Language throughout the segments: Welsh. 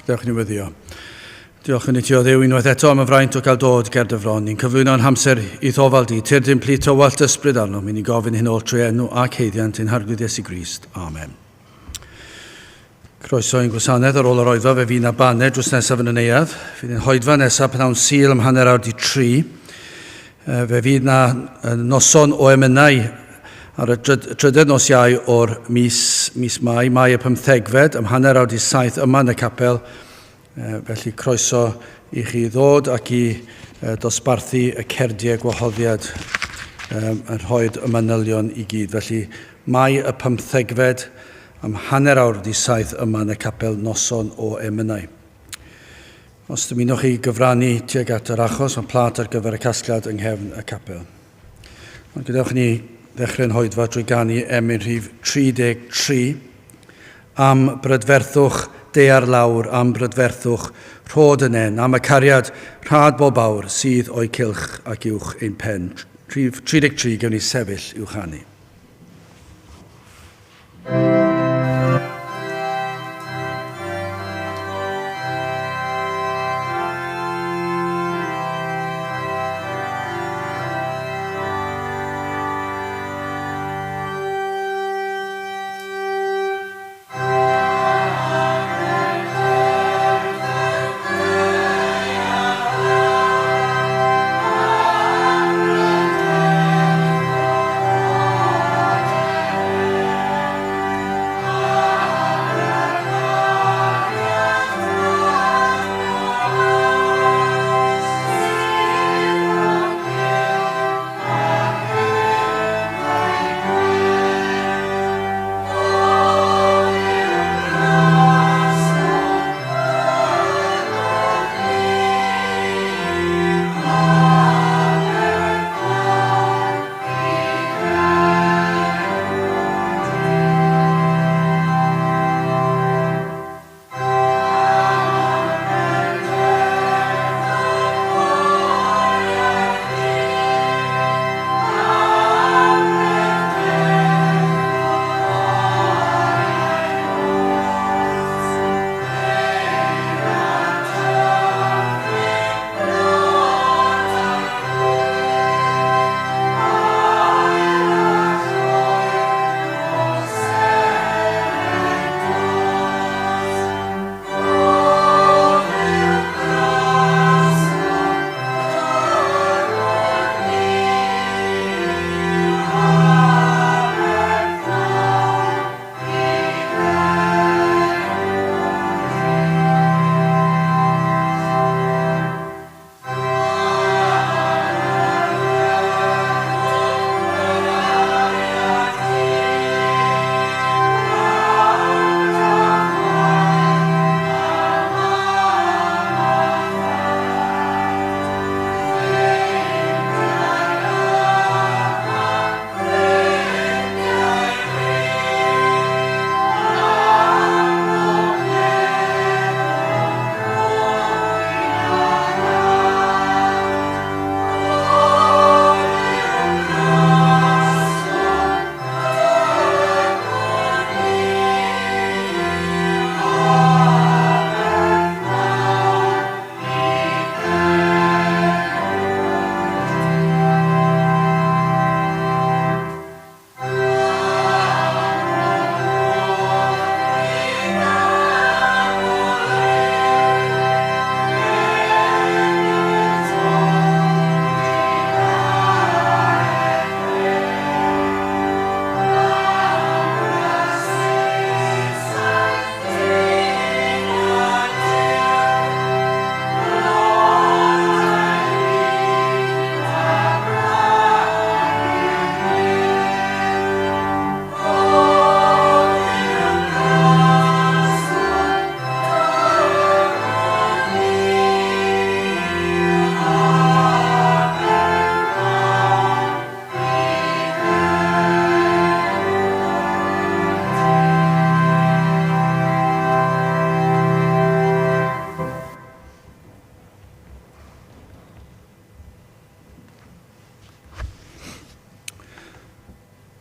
Gadewch i ni weddio. Diolch yn i ti o Dduw unwaith eto am y fraint o gael dod ger dy fron. Ni'n cyflwyno'n hamser i'th ofal di. Tyrd i'n plith tywallt ysbryd arnom. I ni gofyn hyn oll trwy enw ac haeddiant ein Harglwydd Iesu Grist. Amen. Croeso i'n gwasanaeth ar ôl yr oedfa, fe fydd 'na baned drws nesaf yn y neuadd. Fydd ein hoedfa nesaf pnawn Sul am hanner awr di tri. Fe fydd 'na noson o emynau ar y trydedd nos Iau o'r mis, mis Mai, Mai y pymthegfed, am hanner awr di saith yma yn y capel. Felly croeso i chi ddod ac i dosbarthu y cerdiau gwahoddiad yn rhoi y manylion i gyd. Felly Mai y pymthegfed am hanner awr di saith yma yn y capel noson o emynau. Os dymunwch chi gyfrannu tuag at yr achos, mae plât ar gyfer y casgliad yng nghefn y capel. Ond gadewch ni ddechrau'n hoedfa drwy ganu emyn rhif 33, Am brydferthwch daear lawr, am brydferthwch rhod y nen, am y cariad rhad bob awr sydd o'i cylch ac uwch ein pen. Rhif 33, gewn ni sefyll i'w chanu.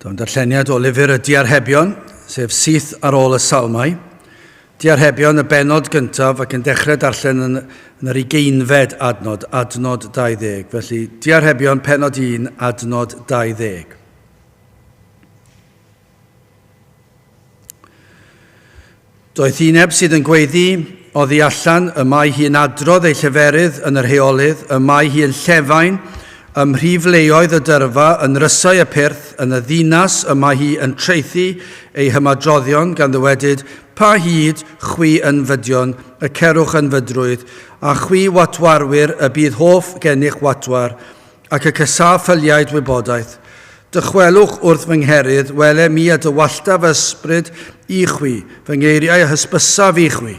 Daw'n darlleniad o lyfr y Diarhebion, sef syth ar ôl y Salmau. Diarhebion y bennod gyntaf ac yn dechrau darllen yn, yn yr ugeinfed adnod, adnod 20. Felly, Diarhebion pennod 1, adnod 20. Doethineb sydd yn gweiddi oddi allan, y mae hi'n adrodd ei lleferydd yn yr heolydd, y mae hi yn llefain ym mhrifleoedd y dyrfa, yn nrysau y pyrth, yn y ddinas, y mae hi yn traethu ei hymadroddion, gan ddywedyd, Pa hyd, chwi ynfydion, y cerwch ynfydrwydd, a chwi watwarwyr, y bydd hoff gennych watwar, ac y casâ ffyliaid wybodaeth. Dychwelwch wrth fy ngherydd, wele mi a dywallta fy ysbryd i chwi, fy ngeiriau a hysbysaf i chwi.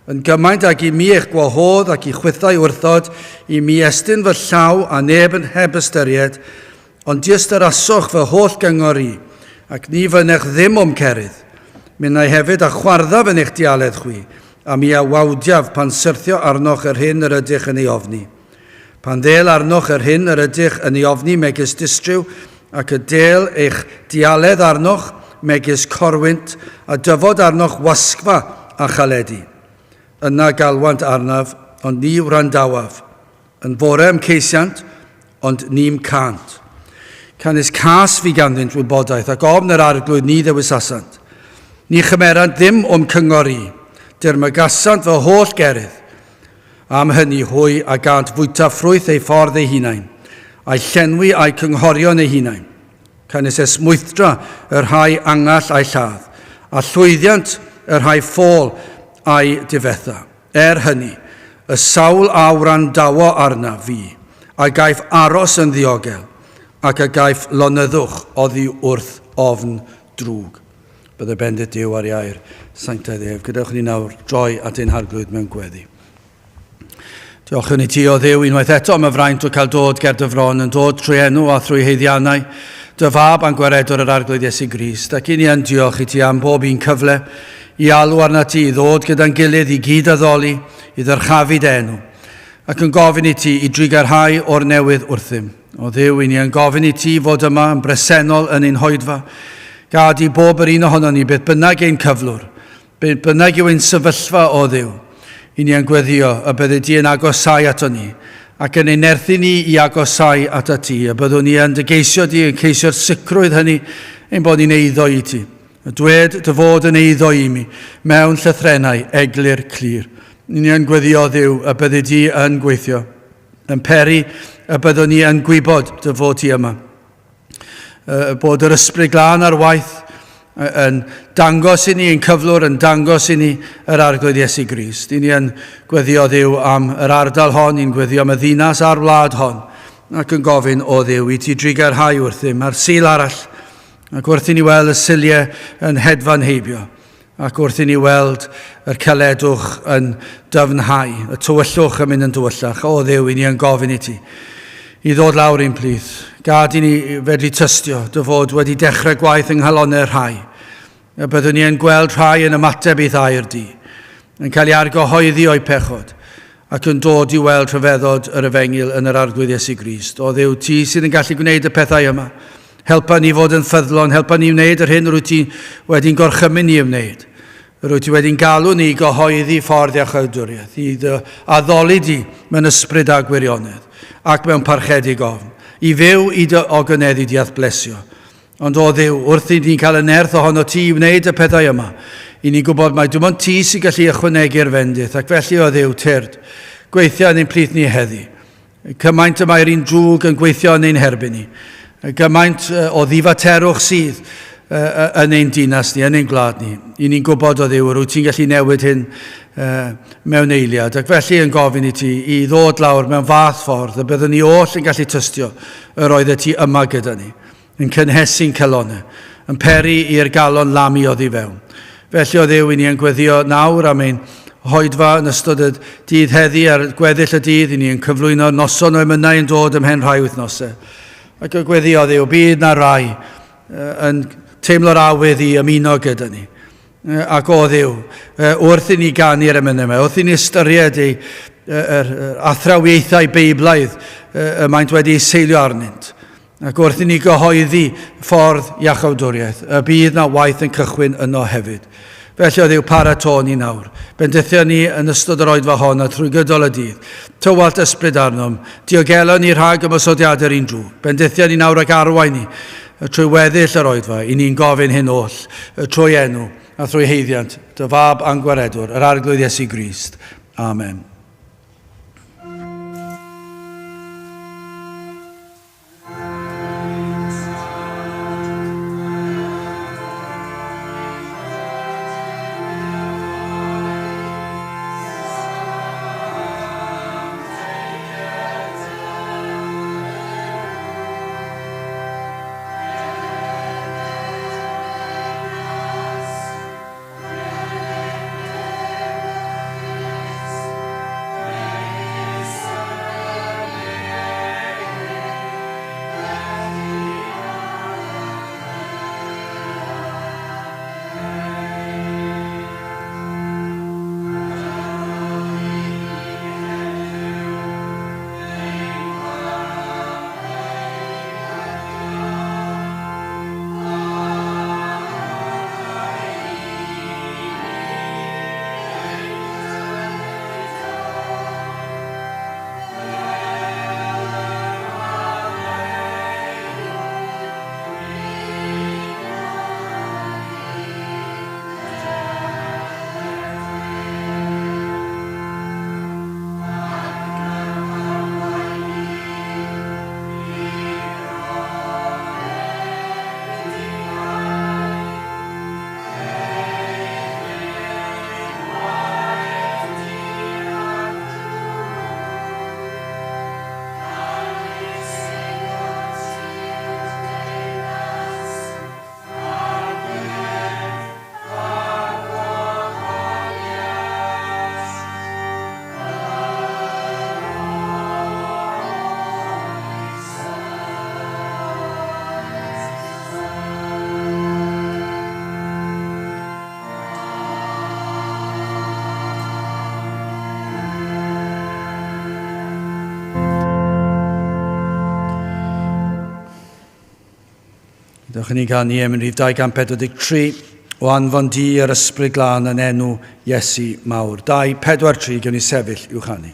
Yn gymaint ag i mi eich gwahodd ac i chwithau wrthod, i mi estyn fy llaw a neb yn heb ystyried, ond diystyrasoch fy holl gyngor i, ac ni fynech ddim o'm cerydd. Minnau hefyd a chwarddaf yn eich dialedd chwi, a mi a wawdiaf pan syrthio arnoch yr hyn yr ydych yn ei ofni. Pan ddêl arnoch yr hyn yr ydych yn ei ofni megis distryw, ac y dêl eich dialedd arnoch megis corwynt, a dyfod arnoch wasgfa a chaledi. Yna galwant arnaf, ond ni wrandawaf. Yn fore ym ceisiant, ond ni'm cânt. Canys cas fi ganddynt wybodaeth, ac ofn yr Arglwydd ni ddewisasant. Ni chymerant ddim o'm cyngor i, dirmygasant fy holl gerydd. Am hynny hwy a gânt fwyta ffrwyth eu ffordd eu hunain, a'u llenwi a'u cynghorion eu hunain. Canys esmwythdra y rhai angall a'i lladd, a llwyddiant y rhai ffôl a'i difetha. Er hynny, y sawl a wrandawo arnaf fi, a gaiff aros yn ddiogel, ac a gaiff lonyddwch oddi wrth ofn drwg. Bydde bendith Duw ar ei air sanctaidd ef. Gadewch i ni nawr droi at ein Harglwydd mewn gweddi. Diolchwn i ti, o Dduw, unwaith eto am y fraint o cael dod ger dy fron, yn dod trwy enw a thrwy haeddiannau dy fab a'n gwaredwr yr Arglwydd Iesu Grist. Ac i ni yn diolch i ti am bob un cyfle i alw arnat ti, i ddod gyda'n gilydd, i gyd-addoli, i ddyrchafu dy enw, ac yn gofyn i ti i drugarhau o'r newydd wrthym. O Dduw, i ni yn gofyn i ti fod yma yn bresennol yn ein hoedfa. Gad i bob yr un ohonon ni, beth bynnag ein cyflwr, beth bynnag yw ein sefyllfa, o Dduw, i ni yn gweddio y byddi di yn agosau ato ni, ac yn ein nerthu ni i agosau atat ti, y byddwn ni yn dy geisio di, yn ceisio'r sicrwydd hynny ein bod ni'n eiddo i ti. Y dwed dy fod yn eiddo i mi, mewn llythrennau eglur clir. I ni yn gweddio, Dduw, y byddi di yn gweithio. yn peri y byddwn ni yn gwybod dy fod ti yma. Bod yr Ysbryd Glân ar waith yn dangos i ni, yn cyflwr, yn dangos i ni yr Arglwydd Iesu Grist. I ni yn gweddio Dduw am yr ardal hon, ni'n gweddio am y ddinas a'r wlad hon, ac yn gofyn o Dduw i ti drugarhau wrthym a'r Sul arall, ac wrth i ni weld y Suliau yn hedfan heibio. Ac wrth i ni weld yr caledwch yn dyfnhau, y tywyllwch yn mynd yn dywyllach, o Dduw, i ni yn gofyn i ti i ddod lawr i'n plith. Gad i ni fedru tystio dy fod wedi dechrau gwaith yng nghalonnau'r rhai. Y byddwn ni yn gweld rhai yn ymateb i'th air di, yn cael ei argyhoeddi o'u pechod, ac yn dod i weld rhyfeddod yr efengyl yn yr Arglwydd Iesu Grist. O Dduw, ti sydd yn gallu gwneud y pethau yma. Helpa ni fod yn ffyddlon, helpa ni wneud yr hyn rwyt ti wedi'n gorchymyn ni i wneud. Rwyt ti wedi'n galw ni i gyhoeddi ffordd iachawdwriaeth, i dy addoli di mewn ysbryd a gwirionedd, ac mewn parchedig ofn, i fyw i dy ogoneddu di a'th blesio. Ond o Dduw, wrth i ni'n cael y nerth ohono ti i wneud y pethau yma, i ni'n gwybod mai dim ond ti sy'n gallu ychwanegu'r fendith, ac felly o Dduw, tyrd, gweithia yn ein plith ni heddi. Cymaint y mae'r un drwg yn gweithio yn ein herbyn ni. Gymaint o ddifaterwch sydd yn ein dinas ni, yn ein gwlad ni. I ni'n gwybod o Dduw, yr wyt ti'n gallu newid hyn mewn eiliad. Ac felly yn gofyn i ti i ddod lawr mewn fath ffordd y byddwn ni oll yn gallu tystio yr oeddet ti yma gyda ni, yn cynhesu'n calonnau, yn peri i'r galon lamu oddi fewn. Felly o Dduw, i ni yn gweddio nawr am ein hoedfa yn ystod y dydd heddi a'r gweddill y dydd, i ni yn cyflwyno noson o emynau yn dod ymhen rhai wythnosau. Ac y gweddio Dduw, bydd na rai yn teimlo'r awydd i ymuno gyda ni. Ac o Dduw, wrth i ni ganu'r emynau yma, wrth i ni ystyried ei, yr, yr athrawiaethau Beiblaidd y maent wedi eu seilio arnynt, Ac wrth i ni gyhoeddi ffordd iachawdwriaeth, y bydd na waith yn cychwyn yno hefyd. Felly o Dduw, paratô ni nawr. Bendithio ni yn ystod yr oedfa hon a trwy gydol y dydd. Tywallt ysbryd arnom. Diogelo ni rhag ymosodiadau'r un drwg. Bendithio ni nawr ac arwain ni trwy weddill yr oedfa. I ni'n gofyn hyn oll trwy enw a thrwy haeddiant dy fab a'n gwaredwr, yr Arglwydd Iesu Grist. Amen. Dewch i ni ganu emyn rhif 243 o anfon di yr ysbryd glân yn enw Iesu mawr. 2, 4, 3, gewn ni sefyll i'w chanu.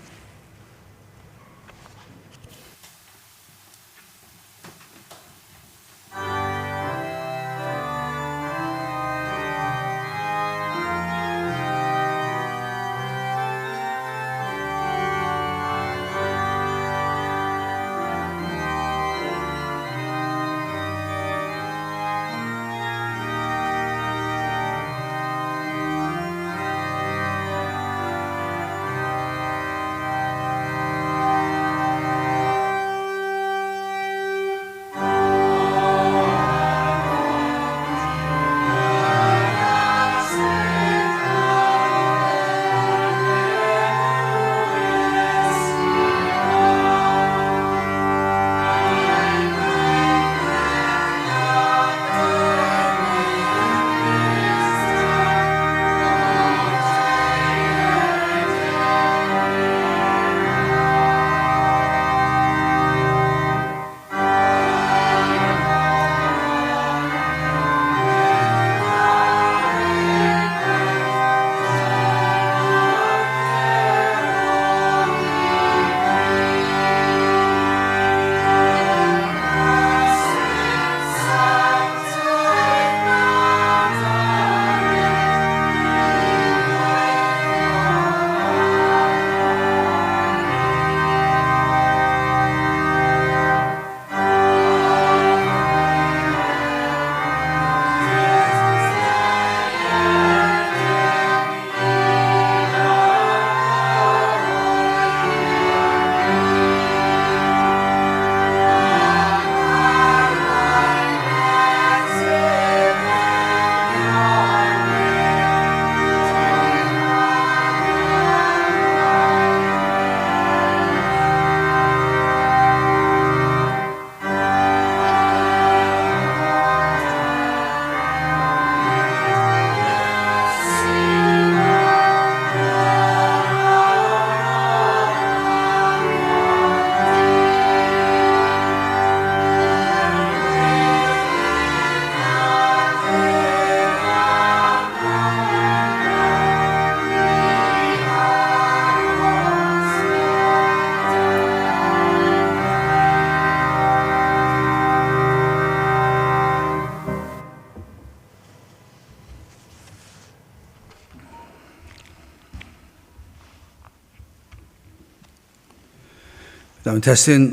Daw'n testun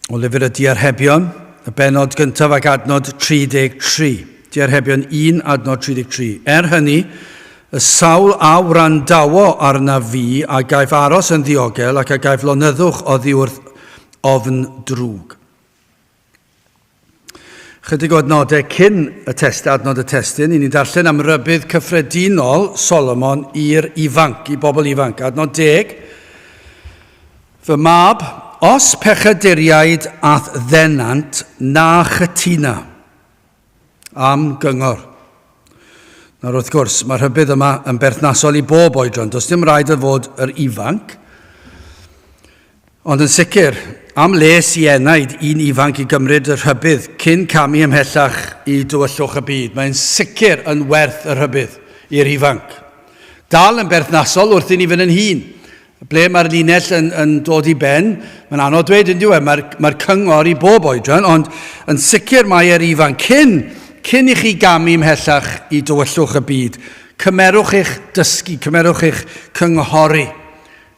o lyfr y Diarhebion, y benod gyntaf ac adnod 33. Diarhebion 1, adnod 33. Er hynny, y sawl a wrandawo arna fi a gaiff aros yn ddiogel ac a gaiff lonyddwch oddi wrth ofn drwg. Chydig o adnodau cyn y test, adnod y testun, i ni'n darllen am rybudd cyffredinol Solomon i'r ifanc, i bobl ifanc. Adnod 10. Fy mab, os pechaduriaid a'th ddenant, na chytuna am gyngor. Nawr wrth gwrs, mae'r rhybudd yma yn berthnasol i bob oedran. Does dim rhaid o fod yr ifanc. Ond yn sicr, am les i enaid un ifanc i gymryd y rhybudd cyn camu ymhellach i dywyllwch y byd. Mae'n sicr yn werth y rhybudd i'r ifanc. Dal yn berthnasol wrth i ni fynd yn hŷn. Ble mae'r linell yn, yn dod i ben, mae'n anodd dweud yn diwedd, mae'r mae cyngor i bob oedran, ond yn sicr mae e'r ifanc. Cyn, cyn i chi gamu ymhellach i dywyllwch y byd, cymerwch eich dysgu, cymerwch eich cynghori.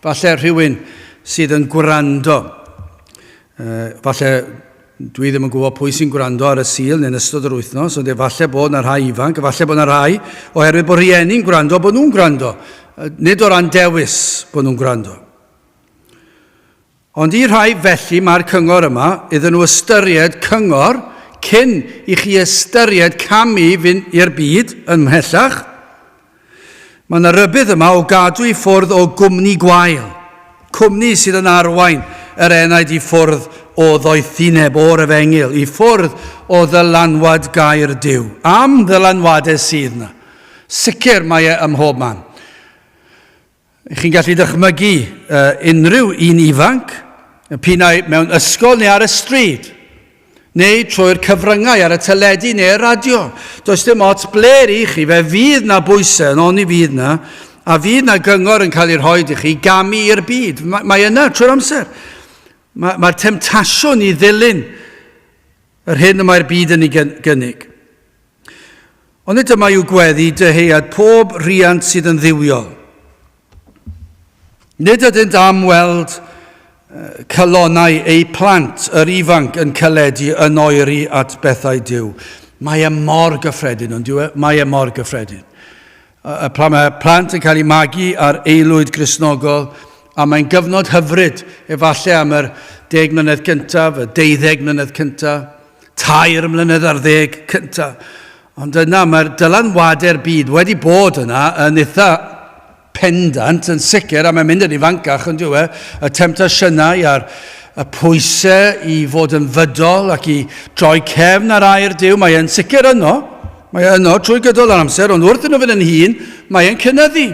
Falle rhywun sydd yn gwrando. Falle dwi ddim yn gwybod pwy sy'n gwrando ar y Sul neu'n ystod yr wythnos, ond efallai bod yna rhai ifanc, efallai bod yna rhai oherwydd bod rhieni'n gwrando, bod nhw'n gwrando. Nid o ran dewis bod nhw'n gwrando. Ond i rhai felly mae'r cyngor yma, iddyn nhw ystyried cyngor cyn i chi ystyried camu fynd i'r byd yn mhellach. Mae yna rybudd yma o gadw i ffwrdd o gwmni gwael, cwmni sydd yn arwain yr enaid i ffwrdd o ddoethineb o'r efengyl, i ffwrdd o ddylanwad gair Duw. Am ddylanwadau sydd yna. Sicr mae e ym mhob man. Chi'n gallu dychmygu uh, unrhyw un ifanc, p'un ai mewn ysgol neu ar y stryd, neu trwy'r cyfryngau ar y teledu neu'r radio. Does dim ots ble i chi, fe fydd na bwysau, yn oni fydd na, a fydd na gyngor yn cael ei rhoi i chi gamu i'r byd. Mae, mae yna trwy'r amser. Mae'r mae temtasiwn i ddilyn yr hyn y mae'r byd yn ei gynnig. Ond nid dyma yw gweddi dyhead pob rhiant sydd yn dduwiol. Nid ydynt am weld calonnau eu plant yr ifanc yn caledu yn oeri at bethau Duw. Mae e mor gyffredin, ond yw e? Mae e mor gyffredin. Y mae plant yn cael eu magu ar aelwyd Gristnogol, a mae'n gyfnod hyfryd, efallai am yr 10 mlynedd cyntaf, y 12 mlynedd cyntaf, 3 mlynedd ar ddeg cyntaf. Ond yna mae'r dylanwadau'r byd wedi bod yna yn eitha pendant, yn sicr, a mae'n mynd yn ifancach yn dyw e, y temtasiynau a'r y pwysau i fod yn fydol ac i droi cefn ar air Duw, mae e'n sicr yno. Mae e yno trwy gydol yr amser, ond wrth iddo fynd yn hŷn, mae e'n cynyddu.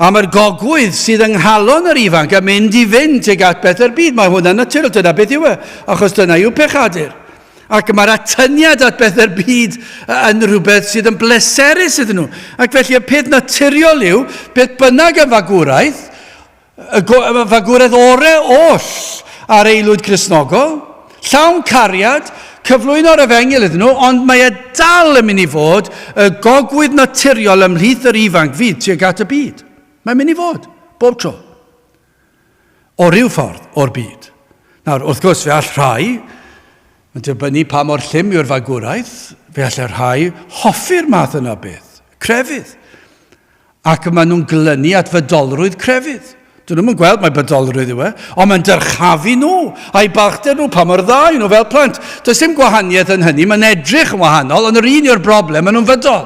A mae'r gogwydd sydd yng nghalon yr ifanc yn mynd i fynd tuag at bethau'r byd. Mae hwnna'n naturiol, dyna beth yw e, achos dyna yw pechadur. Ac mae'r atyniad at bethau'r byd yn rhywbeth sydd yn bleserus iddyn nhw. Ac felly y peth naturiol yw, beth bynnag y fagwraeth, y fagwraeth ore oll ar aelwyd Cristnogol, llawn cariad, cyflwyno'r efengyl iddyn nhw, ond mae e dal yn mynd i fod y gogwydd naturiol ymhlith yr ifanc fydd tuag at y byd. Mae'n mynd i fod, bob tro. O ryw ffordd, o'r byd. Nawr, wrth gwrs, fe all rhai, mae'n dibynnu pa mor llym yw'r fagwraeth, fe all rhai hoffi'r math yna beth, crefydd. Ac maen nhw'n glynu at fydolrwydd crefydd. Dyn nhw'm yn gweld mai bydolrwydd yw e, ond mae'n dyrchafu nhw, a'i balchder nhw, pa mor dda yw nhw fel plant. Does dim gwahaniaeth yn hynny, mae'n edrych yn wahanol, ond yr un yw'r broblem, maen nhw'n fydol.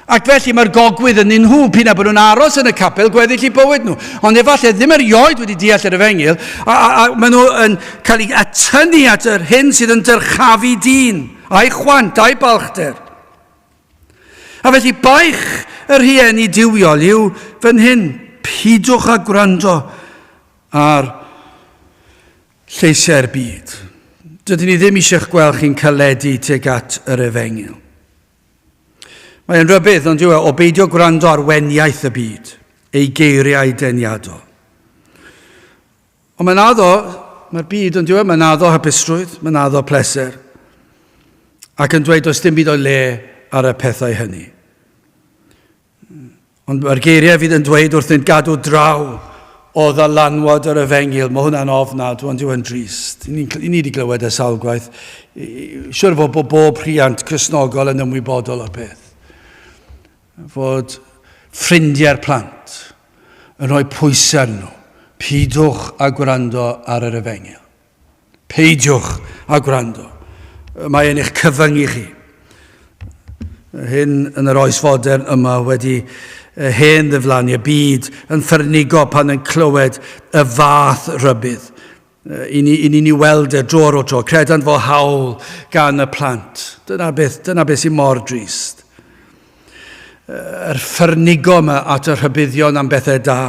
Ac felly mae'r gogwydd yn nhw, p'un a bod nhw'n aros yn y capel gweddill eu bywyd nhw. Ond efallai ddim erioed wedi deall yr efengyl, a, a, a maen nhw yn cael eu atynnu at yr hyn sydd yn dyrchafu dyn, a'i chwant, a'i balchder. A felly baich y rhieni duwiol yw fan hyn, pidwch â gwrando ar lleisiau'r byd. Dydyn ni ddim eisiau'ch gweld chi'n caledu tuag at yr efengyl. Mae'n rhybudd, ond yw e, o beidio gwrando ar weniaith y byd, ei geiriau deniadol. Ond mae'n addo, mae'r byd yn dweud, mae'n addo hapusrwydd, mae'n addo pleser. Ac yn dweud does dim byd o'i le ar y pethau hynny. Ond mae'r geiriau fydd yn dweud wrthynt gadw draw o ddylanwad yr efengyl. Mae hwnna'n ofnadw, ond yw yn drist. I ni, i ni wedi glywed e sawl gwaith. Siwr fod bod bob rhiant Cristnogol yn ymwybodol o'r peth. Fod ffrindiau'r plant yn rhoi pwysau arnyn nhw. Peidiwch â gwrando ar yr efengyl. Peidiwch â gwrando. Mae e'n eich cyfyngu chi. Hyn yn yr oes fodern yma wedi hen ddiflannu, y byd yn ffyrnigo pan yn clywed y fath rybudd. I ni, i ni weld e dro ar ôl tro. Credant fo hawl gan y plant. Dyna beth, dyna beth sy'n mor drist. Yr ffyrnigo yma at y rhybuddion am bethau da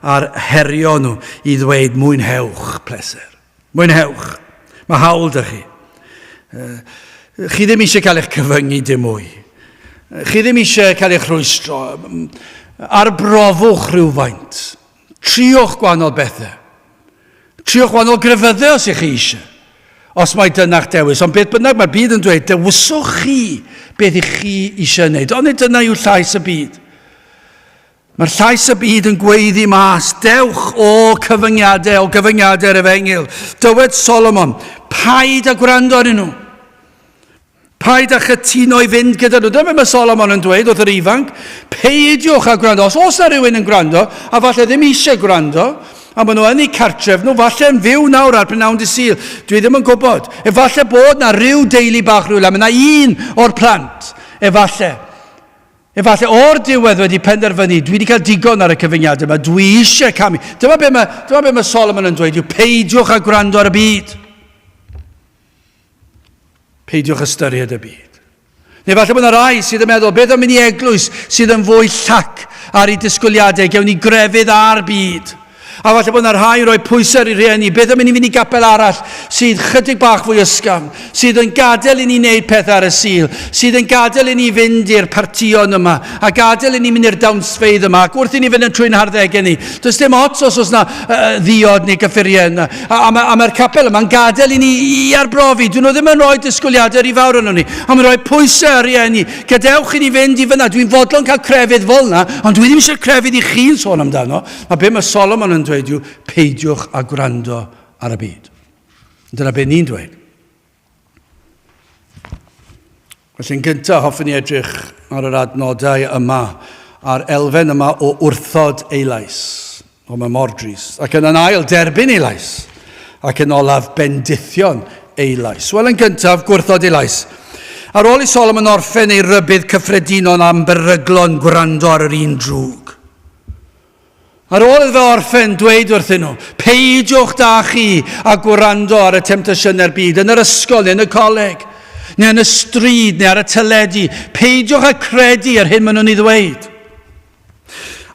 a'r herio nhw i ddweud mwynhewch pleser. Mwynhewch. Mae hawl da chi. Chi ddim eisiau cael eich cyfyngu dim mwy. Chi ddim eisiau cael eich rhwystro. Arbrofwch rhywfaint. Triwch gwahanol bethau. Triwch wahanol grefyddau os ych chi eisiau. Os mai dyna'ch dewis. Ond beth bynnag mae'r byd yn dweud, dewiswch chi beth ych chi eisiau wneud. Ond nid dyna yw llais y byd. Mae'r llais y byd yn gweiddi mas, dewch o cyfyngiadau, o gyfyngiadau'r efengyl. Dywed Solomon, paid â gwrando arnyn nhw. Paid â chytuno i fynd gyda nhw. Dyma mae Solomon yn dweud wrth yr ifanc, peidiwch â gwrando. Os oes na rhywun yn gwrando, a falle ddim eisiau gwrando, a maen nhw yn eu cartref nhw, falle yn fyw nawr ar prynhawn dy Sul, dwi ddim yn gwybod. Efallai bod na rhyw deulu bach rhywle, mae yna un o'r plant, efallai. Efallai o'r diwedd wedi penderfynu, dwi wedi cael digon ar y cyfyngiadau yma, dwi eisiau camu. Dyma be mae, dyma be mae Solomon yn dweud, yw peidiwch â gwrando ar y byd. Peidiwch ystyried y byd. Neu falle bod yna rai sydd yn meddwl, beth am mynd i eglwys sydd yn fwy llac ar ei disgwyliadau, gewn ni grefydd a'r byd. A falle bod yna rhai yn rhoi pwysau ar ei rhieni, beth am mynd i fynd i gapel arall sydd chydig bach fwy ysgafn, sydd yn gadael i ni wneud pethau ar y Sul, sydd yn gadael i ni fynd i'r partïon yma, a gadael i ni mynd i'r dawnsfeydd yma, ac wrth i ni fynd yn trwy'n harddegau ni, does dim ots os oes yna ddiod neu gyffuriau yna. A, a, a mae'r capel yma'n gadael i ni i arbrofi. Dyn nhw ddim yn rhoi disgwyliadau rhy fawr arno ni. A mae'n rhoi pwysau ar rieni. Gadewch i ni fynd i fyna. Dwi'n fodlon cael crefydd fel yna, ond dwi ddim eisiau crefydd i chi'n sôn amdano. A be mae Solomon yn dweud yw, peidiwch â gwrando ar y byd. Dyna be ni'n dweud. Felly yn gyntaf, hoffwn i edrych ar yr adnodau yma, a'r elfen yma o wrthod ei lais. O, mae mor drist. Ac yn ail, derbyn ei lais. Ac yn olaf, bendithion ei lais. Wel, yn gyntaf, gwrthod ei lais. Ar ôl i Solomon orffen ei rybudd cyffredinol am beryglon gwrando ar yr un drwg, Ar ôl iddo fe orffen dweud wrthyn nhw, peidiwch da chi a gwrando ar y temtasiynau'r byd yn yr ysgol neu yn y coleg, neu yn y stryd neu ar y teledu. Peidiwch â credu yr hyn maen nhw'n ei ddweud.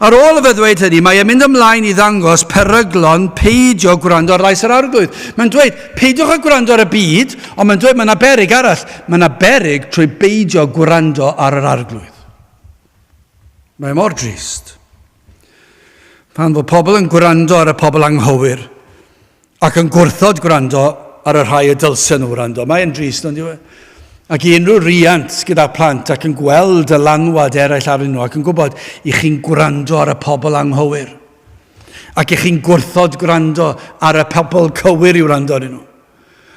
Ar ôl iddo fe ddweud hynny, mae e'n mynd ymlaen i ddangos peryglon peidio gwrando ar lais yr arglwydd. Mae'n dweud, peidiwch â gwrando ar y byd, ond mae'n dweud mae yna beryg arall. Mae yna beryg trwy beidio gwrando ar yr arglwydd. Mae mor drist. Pan fod pobl yn gwrando ar y pobl anghywir ac yn gwrthod gwrando ar y rhai y dylsen nhw wrando. Mae'n drist, ond yw e? Ac i unrhyw riant gyda plant ac yn gweld y lanwad eraill arnyn nhw ac yn gwybod i chi'n gwrando ar y pobl anghywir ac i chi'n gwrthod gwrando ar y pobl cywir i wrando arnyn nhw.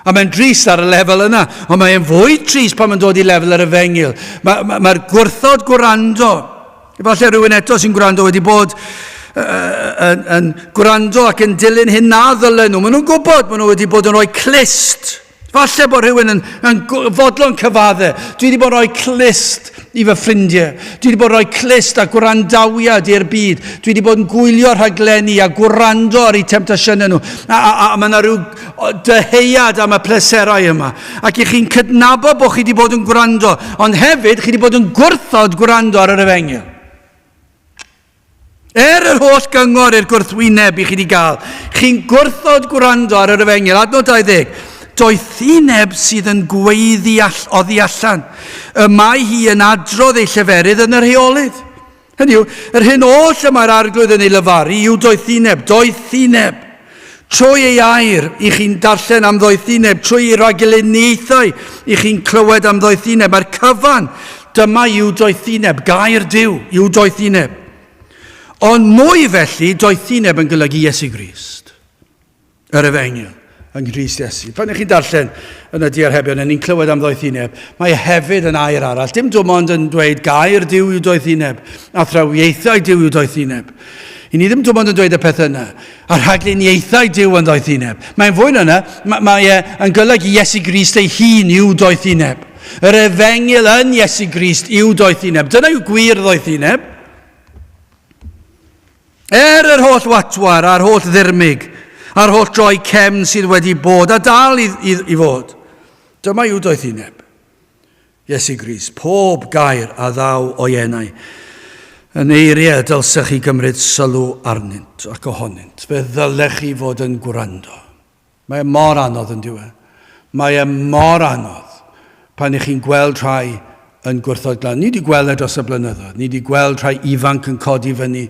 A mae'n drist ar y lefel yna, ond mae'n fwy trist pan mae'n dod i lefel yr efengyl. Mae'r ma, ma, ma gwrthod gwrando. Efallai rhywun eto sy'n gwrando wedi bod yn, yn gwrando ac yn dilyn hyn na ddylen nhw. Maen nhw'n gwybod, maen nhw wedi bod yn rhoi clust. Falle bod rhywun yn, yn fodlon cyfadde. Dwi wedi bod yn rhoi clust i fy ffrindiau. Dwi wedi bod yn rhoi clust a gwrandawiad i'r byd. Dwi wedi bod yn gwylio rhaglenni a gwrando ar eu temtasiynau nhw. A, a, a, a mae yna rhyw dyheuad am y pleserau yma. Ac i chi'n cydnabod bod chi wedi bod yn gwrando, ond hefyd chi wedi bod yn gwrthod gwrando ar yr efengyl. Er yr holl gyngor i'r gwrthwyneb i chi wedi gael, chi'n gwrthod gwrando ar yr efengyl. Adnod 20. Doethineb sydd yn gweiddi all, oddi allan. Y mae hi yn adrodd ei lleferydd yn yr heolydd. Hynny yw, yr hyn oll y mae'r Arglwydd yn ei lefaru yw doethineb, doethineb. Trwy ei air, i chi'n darllen am ddoethineb, trwy ei ragileniaethau, i chi'n clywed am ddoethineb. Mae'r cyfan, dyma yw doethineb, gair Duw yw doethineb. Ond mwy felly, doethineb yn golygu Iesu Grist. Yr efengyl yng Nghrist Iesu. Pan ych chi'n darllen yn y diarhebion, ni'n clywed am ddoethineb, mae hefyd yn air arall. Dim dim ond yn dweud gair Duw yw doethineb, athrawiaethau Duw yw doethineb. I ni ddim dim ond yn dweud y peth yna. A rhagluniaethau Duw yn ddoethineb. Mae'n fwy na yna, mae e yn golygu Iesu Grist ei hun yw doethineb. Yr efengyl yn Iesu Grist yw doethineb. Dyna yw gwir ddoethineb. Er yr holl watwar a'r holl ddirmyg, a'r holl droi cefn sydd wedi bod a dal i, i, i fod, dyma yw doethineb. Iesu Grist, pob gair a ddaw o'i enau, yn eiriau y dylsech chi gymryd sylw arnynt ac ohonynt. Fe ddylech chi fod yn gwrando. Mae e mor anodd yn dyw e? Mae e mor anodd pan ych chi'n gweld rhai yn gwrthod glan. Ni wedi gweld e dros y blynyddoedd. Ni wedi gweld rhai ifanc yn codi fyny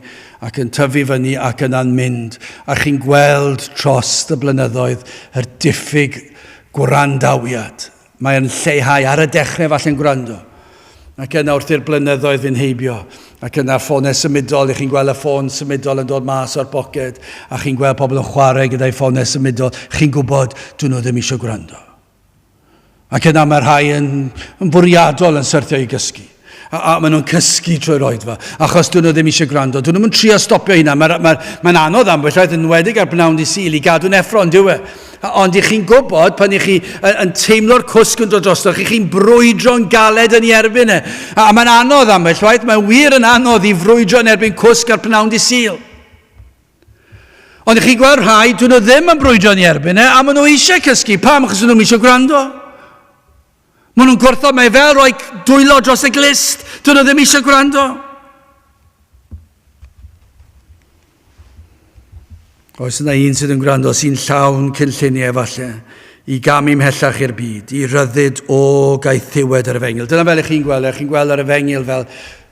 ac yn tyfu fyny ac yna'n mynd. A chi'n gweld tros y blynyddoedd yr diffyg gwrandawiad. Mae'n lleihau ar y dechrau falle'n gwrando. Ac yna wrth i'r blynyddoedd fynd heibio, ac yna ffonau symudol, i chi'n gweld y ffôn symudol yn dod mas o'r poced, a chi'n gweld pobl yn chwarae gyda'i ffonau symudol, chi'n gwybod, dyn nhw ddim eisiau gwrando. Ac yna mae rhai yn, yn fwriadol yn syrthio i gysgu. A, a maen nhw'n cysgu trwy'r oedfa, achos dyn nhw ddim eisiau gwrando. Dyn nhw'n trio stopio hynna. Mae'n ma, ma, ma anodd ambell waith, yn enwedig ar bnawn di Sul, i gadw'n effro, ond dyw e. Ond i chi'n gwybod, pan i chi yn teimlo'r cwsg yn dod drosto, chi chi'n brwydro'n galed yn ei erbyn e. A, a mae'n anodd ambell waith, mae'n wir yn anodd i frwydro yn erbyn cwsg ar pnawn di Sul. Ond i chi'n gweld rhai, dyn nhw ddim yn brwydro yn ei erbyn e, a maen nhw eisiau cysgu. Pam? Achos nhw'n eisiau gwrando. Maen nhw'n gwrthod, mae fel rhoi dwylo dros y glist. Dyn nhw ddim eisiau gwrando. Oes yna un sydd yn gwrando sy'n llawn cynlluniau efallai i gamu mhellach i'r byd, i ryddid o gaethiwed yr efengyl. Dyna fel ych chi'n gweld, ych chi'n gweld yr efengyl fel,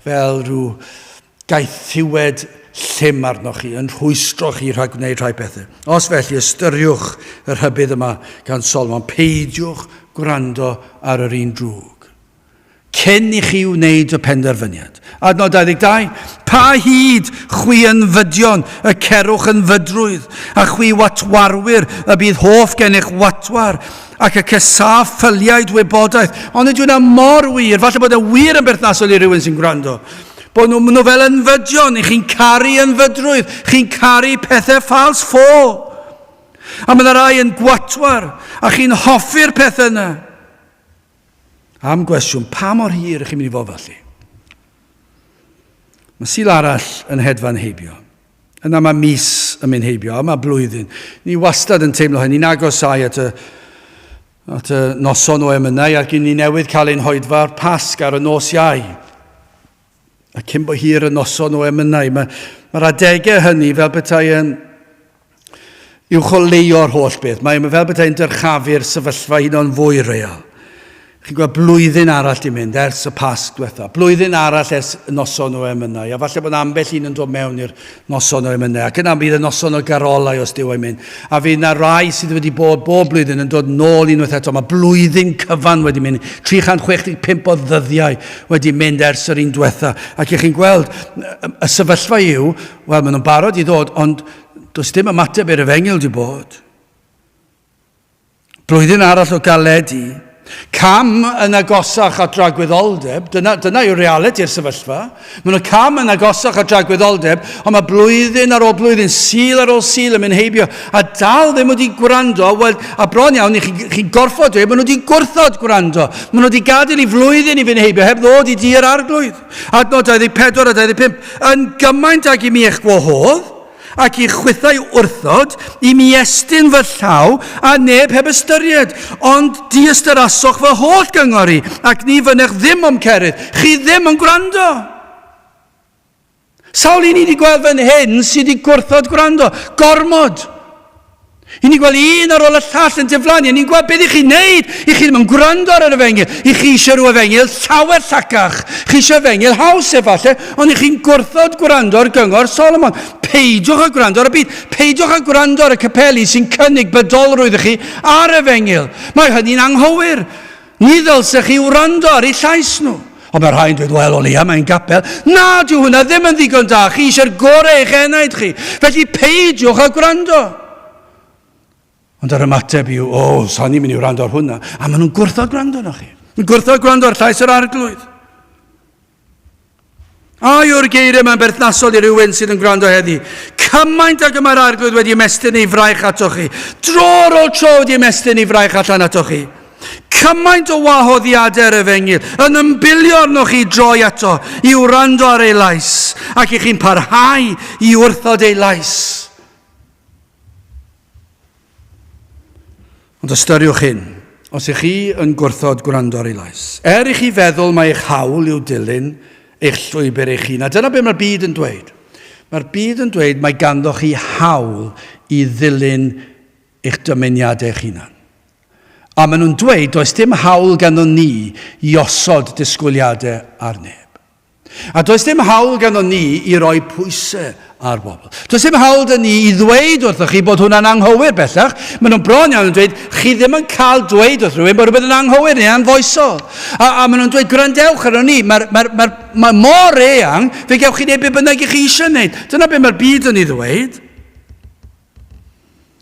fel rhyw gaethiwed llym arnoch chi, yn rhwystro chi rhag gwneud rhai pethau. Os felly, ystyriwch y rhybudd yma gan Solomon, peidiwch gwrando ar yr un drwg. Cyn i chi wneud y penderfyniad. Adnod 22, Pa hyd chwi yn fydion, y cerwch yn fydrwydd, a chwi watwarwyr, y bydd hoff gennych watwar, ac y cesâ ffyliaid wybodaeth. Ond ydy hwnna mor wir, falle bod e wir yn berthnasol i rywun sy'n gwrando. Bod nhw, nhw fel ynfydion, i chi'n caru ynfydrwydd, chi'n caru pethau ffals ffo. A mae yna rai yn gwatwar, a chi'n hoffi'r pethau yna. Am gwestiwn, pa mor hir ych chi'n mynd i fod felly? Mae Sul arall yn hedfan heibio. Yna mae mis yn mynd heibio, a mae blwyddyn. Ni wastad yn teimlo hynny, ni'n agosau at y at y noson o emynau ac i ni newydd cael ein hoedfa'r Pasg ar y nos Iau. A cyn bo hir y noson o emynau, mae'r mae adegau hynny fel petai yn uwcholeuo'r holl beth. Mae fel petai'n dyrchafu'r sefyllfa hyd yn fwy real. Chi'n gweld blwyddyn arall di mynd ers y Pasg diwetha, blwyddyn arall ers y noson o emynau, a falle bod ambell un yn dod mewn i'r noson o emynau, ac yna bydd y noson o garolau os dyw e'n mynd, a fydd yna rai sydd wedi bod bob blwyddyn yn dod nôl unwaith eto. Mae blwyddyn cyfan wedi mynd, 365 o ddyddiau wedi mynd ers yr un diwetha, ac ych chi'n gweld, y sefyllfa yw, wel, maen nhw'n barod i ddod, ond does dim ymateb i'r efengyl di bod. Blwyddyn arall o galedu, cam yn agosach at dragwyddoldeb, dyna, dyna yw realiti'r sefyllfa. Mae nhw cam yn agosach at dragwyddoldeb, ond mae blwyddyn ar ôl blwyddyn, Sul ar ôl Sul yn mynd heibio, a dal ddim wedi gwrando, wel, a bron iawn, chi'n chi gorfod dweud, maen nhw wedi gwrthod gwrando. Maen nhw wedi gadael i flwyddyn i fynd heibio, heb ddod i dir arglwydd. Adnod 24 a 25, yn gymaint ag i mi eich gwahodd, ac i chwithau wrthod, i mi estyn fy llaw, a neb heb ystyried, ond diystyrasoch fy holl gyngor i, ac ni fynech ddim o'm cerydd. Chi ddim yn gwrando. Sawl un i wedi gweld fan hyn sydd wedi gwrthod gwrando? Gormod. I ni'n gweld un ar ôl y llall yn diflannu, a ni'n gweld beth i chi'n neud. I chi ddim yn gwrando ar yr efengyl. I chi eisiau rhyw efengyl llawer llacach. Chi eisiau efengyl haws efallai, ond i chi'n gwrthod gwrando ar gyngor Solomon. Peidiwch â gwrando ar y byd. Peidiwch â gwrando ar y capeli sy'n cynnig bydolrwydd i chi ar efengyl. Mae hynny'n anghywir. Ni ddylsech chi wrando ar eu llais nhw. Ond mae rhai'n dweud, wel, o leia, mae'n gapel. Na, dyw hwnna ddim yn ddigon da. Chi eisiau'r gorau eich enaid chi. Felly peidiwch â gwrando. Ond yr ymateb yw, o, oh, sa'n ni'n mynd i wrando ar hwnna. A maen nhw'n gwrthod gwrando arnoch chi. Yn gwrthod gwrando ar llais yr arglwydd. A yw'r geiriau mae'n berthnasol i rywun sydd yn gwrando heddi? Cymaint ag y mae'r arglwydd wedi ymestyn ei fraich atoch chi. Dro ar ôl tro wedi ymestyn ei fraich allan atoch chi. Cymaint o wahoddiadau yr efengyl yn ymbilio arnoch chi droi ato i wrando ar ei lais ac i chi'n parhau i wrthod ei lais. Ond ystyriwch hyn, os ych chi yn gwrthod gwrando ar ei lais, er i chi feddwl mai eich hawl yw dilyn eich llwybr eich hun, a dyna beth mae'r byd yn dweud. Mae'r byd yn dweud mae ganddo chi hawl i ddilyn eich dymuniadau eich hunan. A maen nhw'n dweud does dim hawl ganddo ni i osod disgwyliadau ar neb. A does dim hawl ganddo ni i roi pwysau ar bobl. Does dim hawl da ni i ddweud wrthych chi bod hwnna'n anghywir bellach. Maen nhw'n bron iawn yn dweud, chi ddim yn cael dweud wrth rhywun bod rhywbeth yn anghywir neu anfoesol. A, a maen nhw'n dweud, gwrandewch arno ni, mae'r mae, mae, mae mor eang, fe gewch chi wneud beth bynnag i chi eisiau wneud. Dyna beth mae'r byd yn ei ddweud.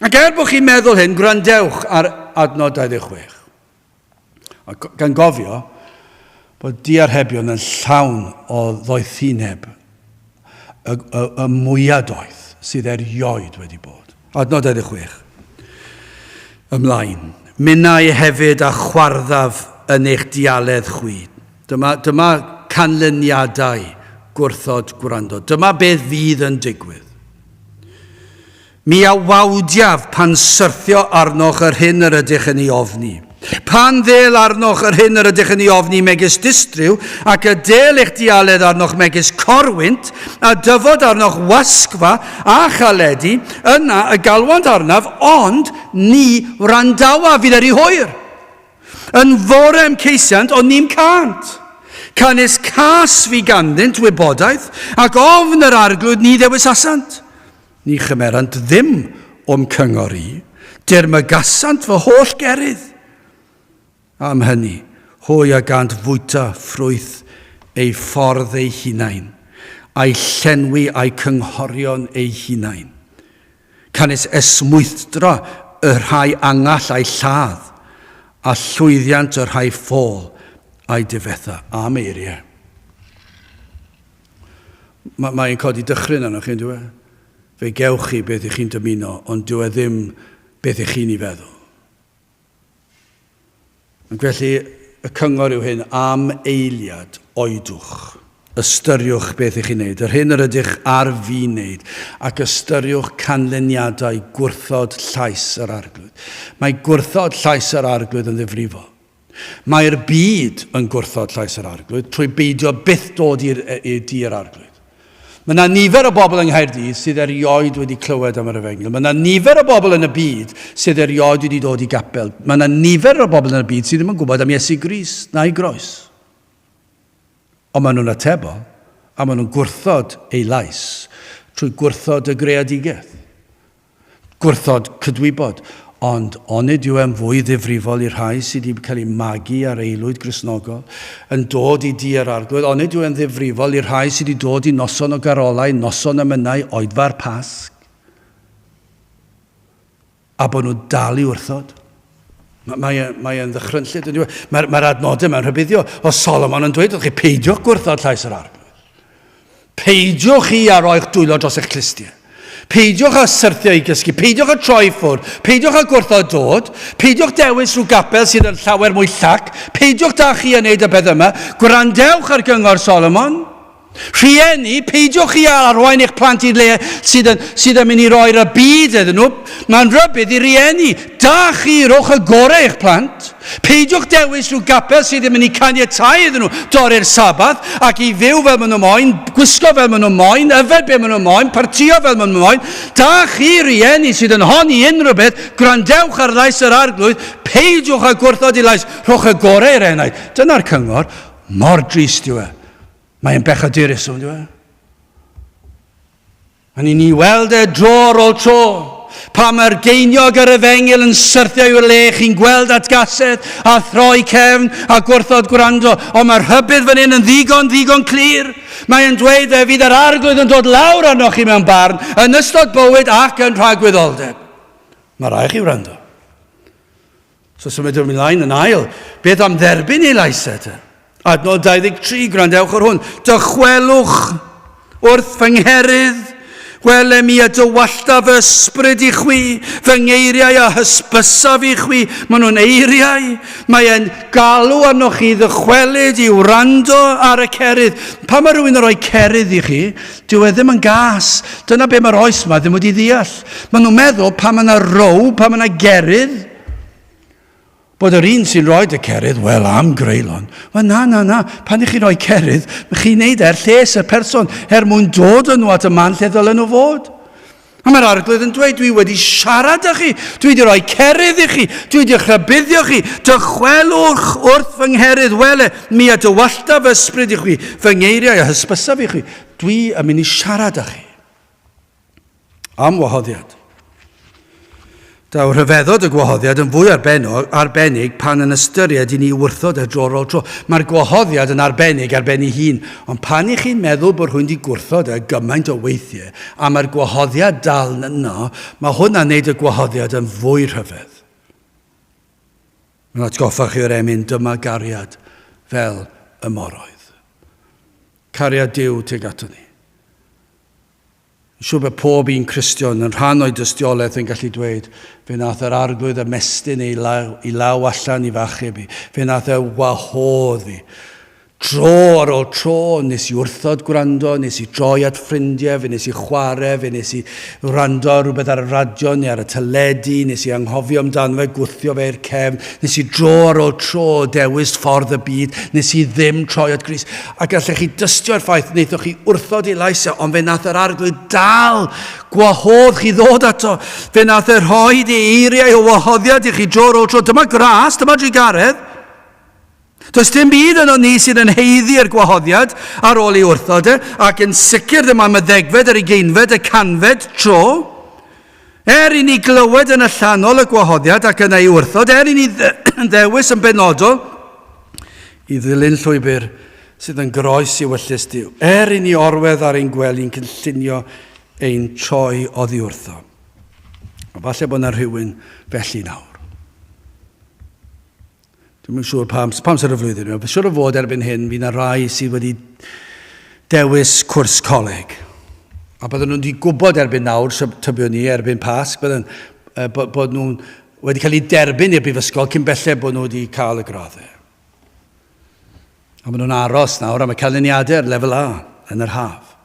Ac er bod chi'n meddwl hyn, gwrandewch ar adnod 26. A gan gofio bod diarhebion yn llawn o ddoethineb y, y, y mwyaf doeth sydd erioed wedi bod. Adnod 26. Ymlaen. Minnau hefyd a chwarddaf yn eich dialedd chwi. Dyma, dyma canlyniadau gwrthod gwrando. Dyma beth fydd yn digwydd. Mi a wawdiaf pan syrthio arnoch yr hyn yr ydych yn ei ofni. Pan ddêl arnoch yr hyn yr ydych yn ei ofni megis distryw, ac y dêl eich dialedd arnoch megis corwynt, a dyfod arnoch wasgfa a chaledi, yna y galwant arnaf, ond ni wrandawaf, fydd er i hwyr. Yn fore ym ceisiant, ond ni'm cânt. Canys cas fi ganddynt wybodaeth, ac ofn yr arglwydd ni ddewisasant. Ni chymerant ddim o'm cyngor i, dirmygasant fy holl gerydd. Am hynny, hwy a gant fwyta ffrwyth eu ffordd eu hunain, a'i llenwi a'u cynghorion eu hunain. Canys esmwythdra y rhai angall a'i lladd, a llwyddiant y rhai ffôl a'i difetha. Am eiriau. Mae, mae'n codi dychryn arnoch chi, dyw e? Fe gewch chi beth ych chi'n dymuno, ond dyw e ddim beth ych chi'n ei feddwl. Ac felly, y cyngor yw hyn, am eiliad, oedwch. Ystyriwch beth ych chi'n neud, yr hyn yr ydych ar fin neud, ac ystyriwch canlyniadau gwrthod llais yr arglwydd. Mae gwrthod llais yr arglwydd yn ddifrifol. Mae'r byd yn gwrthod llais yr Arglwydd trwy beidio byth dod i'r dŷ yr Arglwydd. Mae yna nifer o bobl yng Nghaerdydd sydd erioed wedi clywed am yr efengyl. Mae yna nifer o bobl yn y byd sydd erioed wedi dod i gapel. Mae yna nifer o bobl yn y byd sydd ddim yn gwybod am Iesu Grist na'i groes. Ond maen nhw'n atebol a maen nhw'n gwrthod ei lais trwy gwrthod y greadigaeth. Gwrthod cydwybod, ond onid yw e'n fwy ddifrifol i'r rhai sydd wedi cael eu magu ar aelwyd Gristnogol, yn dod i dŷ yr Arglwydd, onid yw e'n ddifrifol i'r rhai sydd wedi dod i noson o garolau, noson emynau, oedfa'r Pasg, a bod nhw'n dal i wrthod? Mae, e, mae e'n ddychrynllyd. Mae'r mae adnodau mae'n rhybuddio. O Solomon yn dweud wrth chi, peidiwch gwrthod llais yr arglwydd. Peidiwch chi a roi'ch dwylo dros eich clustiau. Peidiwch â syrthio i gysgu, peidiwch â troi ffwrdd, peidiwch â gwrthod dod, peidiwch dewis rhyw gapel sydd yn llawer mwy llac, peidiwch da chi yn neud y peth yma, gwrandewch ar gyngor Solomon. Rhieni, peidiwch chi â arwain eich plant i le sydd yn, sydd yn mynd i roi'r y byd iddyn nhw. Mae'n rhybudd i rieni. Da chi, rhowch y gorau i'ch plant. Peidiwch dewis rhyw gapel sydd yn mynd i caniatáu iddyn nhw dorri'r Sabath ac i fyw fel maen nhw moyn, gwisgo fel maen nhw moyn, yfed be maen nhw moyn, partio fel maen nhw moyn. Da chi, rieni sydd yn honni unrhyw beth, gwrandewch ar lais yr arglwydd, peidiwch â gwrthod i lais, rhowch y gorau i'r enaid. Dyna'r cyngor. Mor drist yw e. Mae'n bechadurus, on'd yw e? A ni'n ei weld e dro ar ôl tro. Pa mae'r geiniog yr efengyl yn syrthio i'w le, chi'n gweld atgasedd a throi cefn a gwrthod gwrando. Ond mae'r rhybudd fan hyn yn ddigon, ddigon clir. Mae'n dweud fe fydd yr arglwydd yn dod lawr arnoch chi mewn barn yn ystod bywyd ac yn rhagwyddoldeb. Mae rhaid chi wrando. So symudwn ymlaen yn ail. Beth am dderbyn ei lais e te? Adnod 23, gwrandewch ar hwn. Dychwelwch wrth fy ngherydd, wele mi a dywallta fy ysbryd i chwi, fy ngeiriau a hysbysaf i chwi. Maen nhw'n eiriau. Mae e'n galw arnoch chi ddychwelyd i wrando ar y cerydd. Pan mae rhywun yn rhoi cerydd i chi, dyw e ddim yn gas. Dyna be mae'r oes yma ddim wedi ddeall. Maen nhw'n meddwl pan mae yna row, pan mae yna gerydd, bod yr un sy'n rhoi y cerydd, wel, am greulon. Wel, na, na, na. Pan ych chi'n rhoi cerydd, chi'n neud er lles y person, er mwyn dod yn nhw at y man lle ddylen nhw fod. A mae'r arglwydd yn dweud, dwi wedi siarad â chi, dwi wedi rhoi cerydd i chi, dwi wedi rhybuddio chi, dychwelwch wrth fy ngherydd, wele, mi a dywallta fy ysbryd i chwi, fy ngeiriau a hysbysaf i chwi. Dwi yn mynd i siarad â chi. Am wahoddiad. Daw rhyfeddod y gwahoddiad yn fwy arbennig pan yn ystyried i ni wrthod e dro ar ôl tro. Mae'r gwahoddiad yn arbennig ar ben ei hun, ond pan i chi'n meddwl bod rhywun wedi gwrthod e gymaint o weithiau, a mae'r gwahoddiad dal yno, mae hwnna'n neud y gwahoddiad yn fwy rhyfedd. Mae'n atgoffa chi o'r emyn dyma gariad fel y moroedd. Cariad Duw tuag ato ni. Yn siŵr bod pob un Cristion yn rhan o'i dystiolaeth yn gallu dweud, fe nath yr arglwydd ymestyn ei law, ei law allan i f'achub i. Fe nath e wahodd fi. Dro ar ôl tro, nes i wrthod gwrando, nes i droi at ffrindiau, fe nes i chwarae, fe nes i wrando ar rhywbeth ar y radio neu ar y teledu, nes i anghofio amdano fe, gwthio fe i'r cefn, nes i dro ar ôl tro dewis ffordd y byd, nes i ddim troi at Grist. A gallech chi dystio'r ffaith wnaethoch chi wrthod ei lais e, ond fe nath yr arglwydd dal gwahodd chi ddod ato. Fe nath e rhoi ei eiriau o wahoddiad i chi dro ar ôl tro. Dyma gras, dyma drugaredd. Does dim byd yno ni sydd yn haeddu'r gwahoddiad ar ôl ei wrthod e, ac yn sicr ddim am y ddegfed, yr ugeinfed, y canfed tro. Er i ni glywed yn allanol y gwahoddiad ac yna ei wrthod, er i ni ddewis yn benodol i ddilyn llwybr sydd yn groes i wyllys Duw, er i ni orwedd ar ein gwely'n cynllunio ein troi oddi wrtho. A falle bod yna rhywun felly nawr. Dwi'm yn siŵr pam, pam sy'r y flwyddyn yma. Siŵr o fod erbyn hyn, fydd yna rai sydd wedi dewis cwrs coleg. A bydden nhw'n wedi gwybod erbyn nawr, tybiwn ni, erbyn Pasg, bydden, bod, bod nhw'n wedi cael eu derbyn i'r brifysgol cyn belled bod nhw wedi cael y graddau. A maen nhw'n aros nawr am y canlyniadau ar lefel A yn yr haf.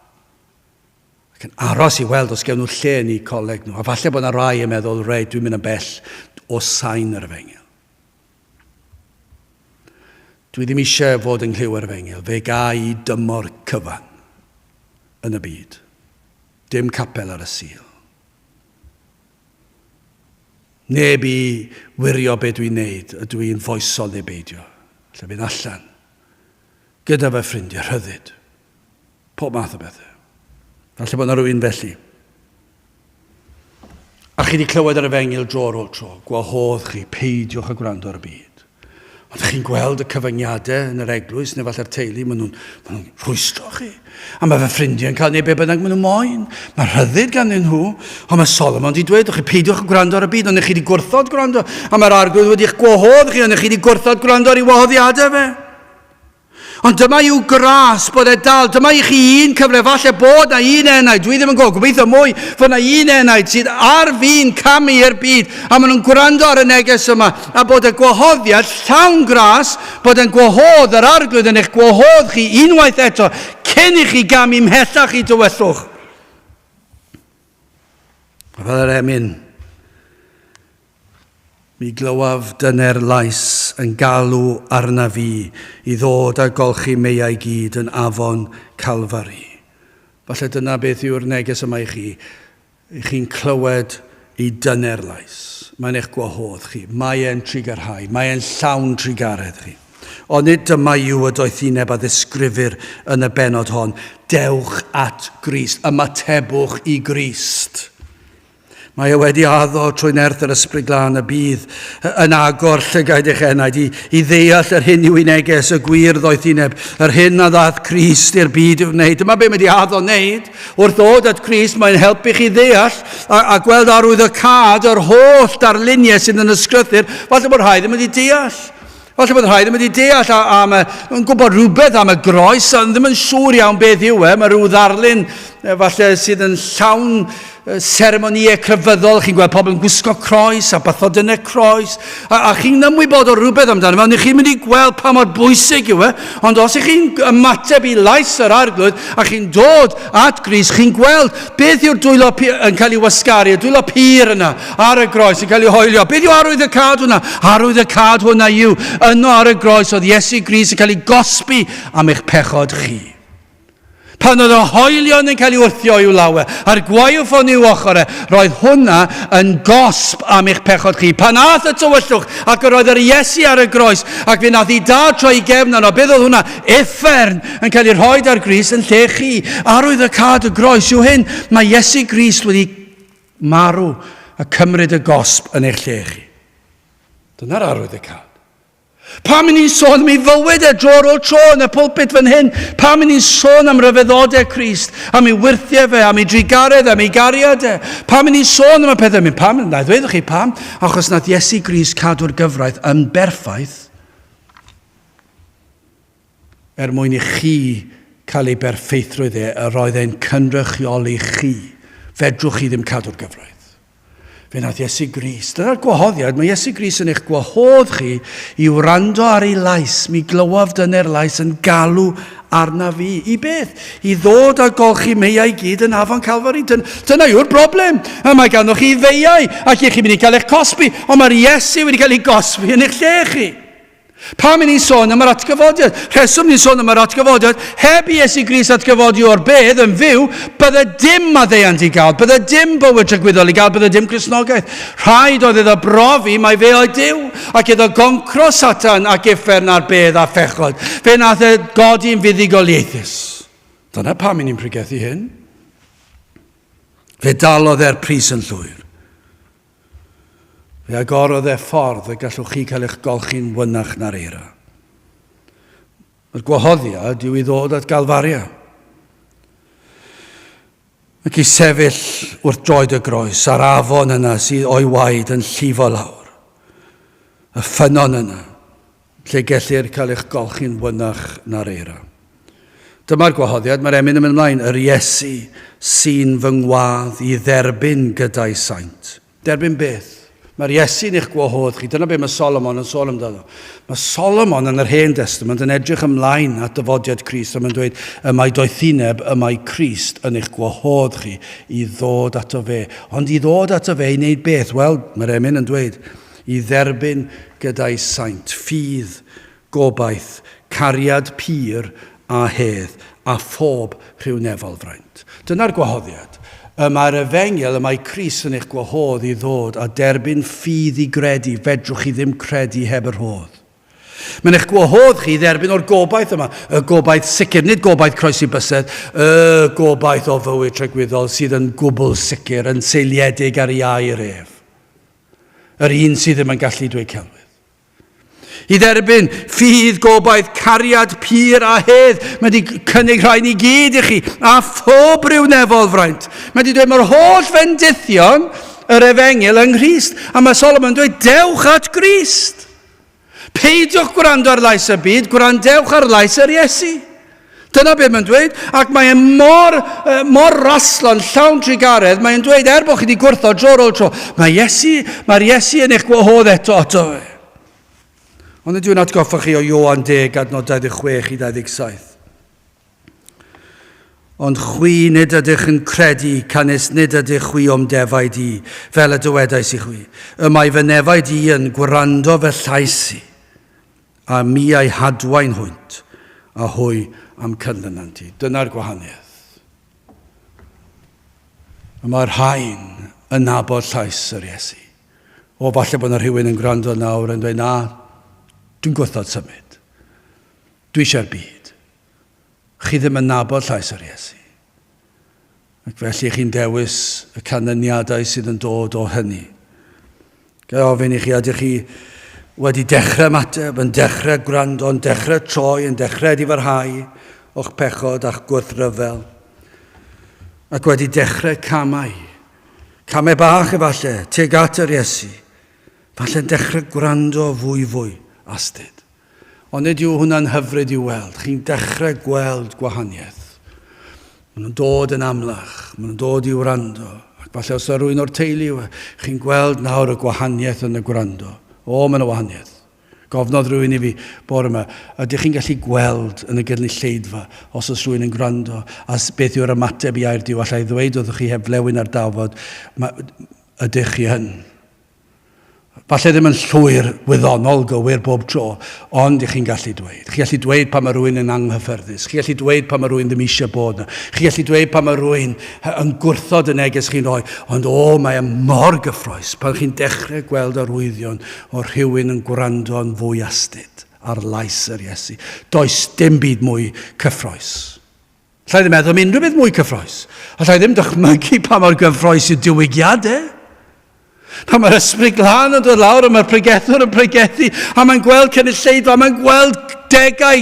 Ac yn aros i weld os gewn nhw lle yn eu coleg nhw. A falle bod yna rai yn meddwl, reit, dwi'n mynd yn bell o sain yr efengyl. Dwi ddim eisiau fod yng nghlyw yr efengyl. Fe ga i dymor cyfan yn y byd. Dim capel ar y Sul. Neb i wirio be dwi'n neud, ydw i'n foesol neu beidio. Lle fynd allan. Gyda fy ffrindiau, rhyddid. Pob math o bethau. Falle bod yna rhywun felly. A chi wedi clywed yr efengyl dro ar ôl tro, gwahodd chi, peidiwch â gwrando ar y byd. Ond chi'n gweld y cyfyngiadau yn yr eglwys neu falle'r teulu, maen nhw'n ma nhw rhwystro chi. A mae fy ffrindiau yn cael neu be bynnag maen nhw moyn. Mae rhyddid ganddyn nhw. Ond mae Solomon wedi dweud, chi peidiwch â gwrando ar y byd, ond chi wedi gwrthod gwrando. A mae'r arglwydd wedi'ch gwahodd chi, ond chi wedi gwrthod gwrando ar ei wahoddiadau fe. Ond dyma i'w gras bod e dal. Dyma i chi un cyfle, falle bod na un enaid, dwi ddim yn gwybod, gobeithio mwy, fod na un enaid sydd ar fin camu i'r byd, a maen nhw'n gwrando ar y neges yma, a bod y gwahoddiad llawn gras, bod yn gwahodd yr arglwydd yn eich gwahodd chi unwaith eto, cyn i chi gamu mhellach i dywyllwch. A fel yr emyn, Mi glywaf dyner lais yn galw arna fi i ddod a golchi meiau gyd yn afon Calfari. Falle dyna beth yw'r neges yma i chi. I chi'n clywed i dyner lais. Mae'n eich gwahodd chi. Mae e'n trugarhau. Mae e'n llawn trugaredd chi. Ond nid dyma yw y doethineb a ddisgrifir yn y bennod hon. Dewch at Grist. Ymatebwch i Grist. Mae e wedi addo trwy nerth yr Ysbryd Glân y bydd yn agor llygaid eich enaid i, i ddeall yr hyn yw ei neges, y gwir ddoethineb, yr hyn a ddaeth Crist i'r byd i'w wneud. Dyma be mae wedi addo wneud. Wrth ddod at Crist, mae'n helpu chi ddeall a, a gweld arwydd y cad, yr holl darluniau sydd yn ysgrythur. Falle bod rhai ddim wedi deall. Falle bod rhai ddim wedi deall am y, yn gwybod rhywbeth am y groes, ond ddim yn siŵr iawn beth yw e. Mae rhyw ddarlun falle sydd yn llawn seremonïau crefyddol. Chi'n gweld pobl yn gwisgo croes a bathodynnau croes, a, a chi'n ymwybodol rhywbeth amdano fe, ond chi'n mynd i gweld pa mor bwysig yw e. Ond os ych chi'n ymateb i lais yr arglwydd a chi'n dod at Grist, chi'n gweld beth yw'r dwylo yn cael ei wasgaru, y dwylo pur yna, ar y groes yn cael ei hoelio. Beth yw arwydd y cad hwnna? Arwydd y cad hwnna yw, yno ar y groes oedd Iesu Grist yn cael ei gosbi am eich pechod chi. Pan oedd y hoelion yn cael ei wrthio i'w lawe, a'r gwaywffon i'w ochr e, roedd hwnna yn gosb am eich pechod chi. Pan ath y tywyllwch ac yr oedd yr Iesu ar y groes, ac fe nath i dad troi i gefn arno, beth oedd hwnna? Uffern yn cael ei rhoi ar Grist yn lle chi. Arwydd y cad y groes yw hyn. Mae Iesu Grist wedi Marw a cymryd y gosb yn eich lle chi. Dyna'r arwydd y cad. Pam i ni'n sôn am ei fywyd e dro ar ôl tro yn y pulpit fan hyn? Pam i ni'n sôn am ryfeddodau Crist, am ei wyrthiau fe, am ei drugaredd, am ei gariad e? Pam i ni'n sôn am y pethau hyn? Pam? Na i ddweud chi pam. Achos nath Iesu Grist cadw'r gyfraith yn berffaith er mwyn i chi cael ei berffeithrwydd e, yr oedd e'n cynrychioli chi. Fedrwch chi ddim cadw'r gyfraith. Fe wnaeth Iesu Grist. Dyna'r gwahoddiad. Mae Iesu Grist yn eich gwahodd chi i wrando ar ei lais. Mi glywaf dyne'r lais yn galw arna fi. I beth? I ddod a golchi meiau gyd yn afon Calfari. Dyna yw'r broblem. A mae ganddo chi feiau ac i chi'n mynd i cael eich cosbi. Ond mae'r Iesu wedi cael ei gosbi yn eich lle chi. Pam i ni'n sôn am yr atgyfodiad? Rheswm ni'n sôn am yr atgyfodiad, heb i Iesu Grist atgyfodi o'r bedd yn fyw, bydde dim maddeuant i gael, bydde dim bywyd tragwyddol i gael, bydde dim Cristnogaeth. Rhaid oedd iddo brofi mai fe oedd Duw, ac iddo goncro Satan ac uffern a'r bedd a phechod. Fe nath e godi'n fuddugoliaethus. Dyna pam i ni'n pregethu hyn. Fe dalodd e'r pris yn llwyr. Fe agorodd e ffordd y gallwch chi cael eich golchi'n wynach na'r eira. Mae'r gwahoddiad yw i ddod at Galfaria. Ac i sefyll wrth droed y groes a'r afon yna sydd o'i waed yn llifo lawr. Y ffynnon yna, lle gellir cael eich golchi'n wynach na'r eira. Dyma'r gwahoddiad, mae'r emyn yn mynd ymlaen, yr Iesu sy'n fy ngwadd i dderbyn gyda'i saint. Derbyn beth? Mae'r Iesu'n eich gwahodd chi. Dyna beth mae Solomon yn sôn amdano. Mae Solomon yn yr Hen Testament yn edrych ymlaen at dyfodiad Crist a mae'n dweud, y mae doethineb, y mae Crist yn eich gwahodd chi i ddod ato fe. Ond i ddod ato fe i wneud beth? Wel, mae'r emyn yn dweud, i dderbyn gyda'i saint, ffydd, gobaith, cariad pur a hedd, a phob rhyw nefol fraint. Dyna'r gwahoddiad. Y mae'r efengyl, y mae Crist yn eich gwahodd i ddod a derbyn ffydd i gredu, fedrwch chi ddim credu heb y rhodd. Mae'n eich gwahodd chi i dderbyn o'r gobaith yma, y gobaith sicr, nid gobaith croesi bysedd, y gobaith o fywyd tragwyddol sydd yn gwbl sicr, yn seiliedig ar ei air ef. Yr un sydd ddim yn gallu dweud celwydd. I dderbyn ffydd, gobaith, cariad pur a hedd. Mae wedi cynnig rhain i gyd i chi, a phob rhyw nefol fraint. Mae wedi dweud mae'r holl fendithion yr efengyl yng Nghrist. A mae Solomon yn dweud, dewch at Grist. Peidiwch gwrando ar lais y byd, gwrandewch ar lais yr Iesu. Dyna beth mae'n dweud, ac mae e mor, mor raslon, llawn trugaredd, mae'n dweud, er bod chi wedi gwrthod dro ar ôl tro, mae Iesu, mae'r Iesu yn eich gwahodd eto ato fe. Ond ydw i'n atgoffa chi o Ioan 10, adnod 26 i 27. Ond chwi nid ydych yn credu, canys nid ydych chwi o'm defaid i, fel y dywedais i chwi. Y mae fy nefaid i yn gwrando fy llais i. A mi a'i hadwaen hwynt, a hwy a'm canlynant i. Dyna'r gwahaniaeth. Y mae'r rhain yn nabod llais yr Iesu. O, falle bod yna rhywun yn gwrando nawr yn dweud, na, dwi'n gwrthod symud. Dwi eisiau'r byd. Chi ddim yn nabod llais yr Iesu. Ac felly chi'n dewis y canlyniadau sydd yn dod o hynny. Ga i ofyn i chi, ydych chi wedi dechrau ymateb, yn dechrau gwrando, yn dechrau troi, yn dechrau edifarhau o'ch pechod a'ch gwrthryfel, ac wedi dechrau camau, camau bach efallai, tuag at yr Iesu, falle'n dechrau gwrando fwy fwy astud. Ond nid yw hwnna'n hyfryd i'w weld. Chi'n dechrau gweld gwahaniaeth. Maen nhw'n dod yn amlach, maen nhw'n dod i wrando. Ac falle os yna rhywun o'r teulu, chi'n gweld nawr y gwahaniaeth yn y gwrando. O, mae yna wahaniaeth. Gofnodd rhywun i fi bore yma, ydych chi'n gallu gweld yn y gynulleidfa os oes rhywun yn gwrando a beth yw'r ymateb i air Duw? Alla i ddweud wrthych chi heb flewyn ar dafod, ydych chi yn. Falle ddim yn llwyr wyddonol gywir bob tro, ond i chi'n gallu dweud. Chi'n gallu dweud pan mae rhywun yn anghyffyrddus. Chi'n gallu dweud pan mae rhywun ddim eisiau bod yna. Chi'n gallu dweud pan mae rhywun yn gwrthod y neges chi'n rhoi. Ond o, mae e mor gyffroes pan chi'n dechrau gweld arwyddion o rhywun yn gwrando yn fwy astud ar lais yr Iesu. Does dim byd mwy cyffroes. Alla i ddim meddwl am unrhyw beth mwy cyffroes. Alla i ddim dychmygu pa mor gyffroes yw diwygiadau. Pan mae'r ysbryd glân yn dod lawr a mae'r pregethwr yn pregethu a mae'n gweld cynulleidfa, mae'n gweld degau,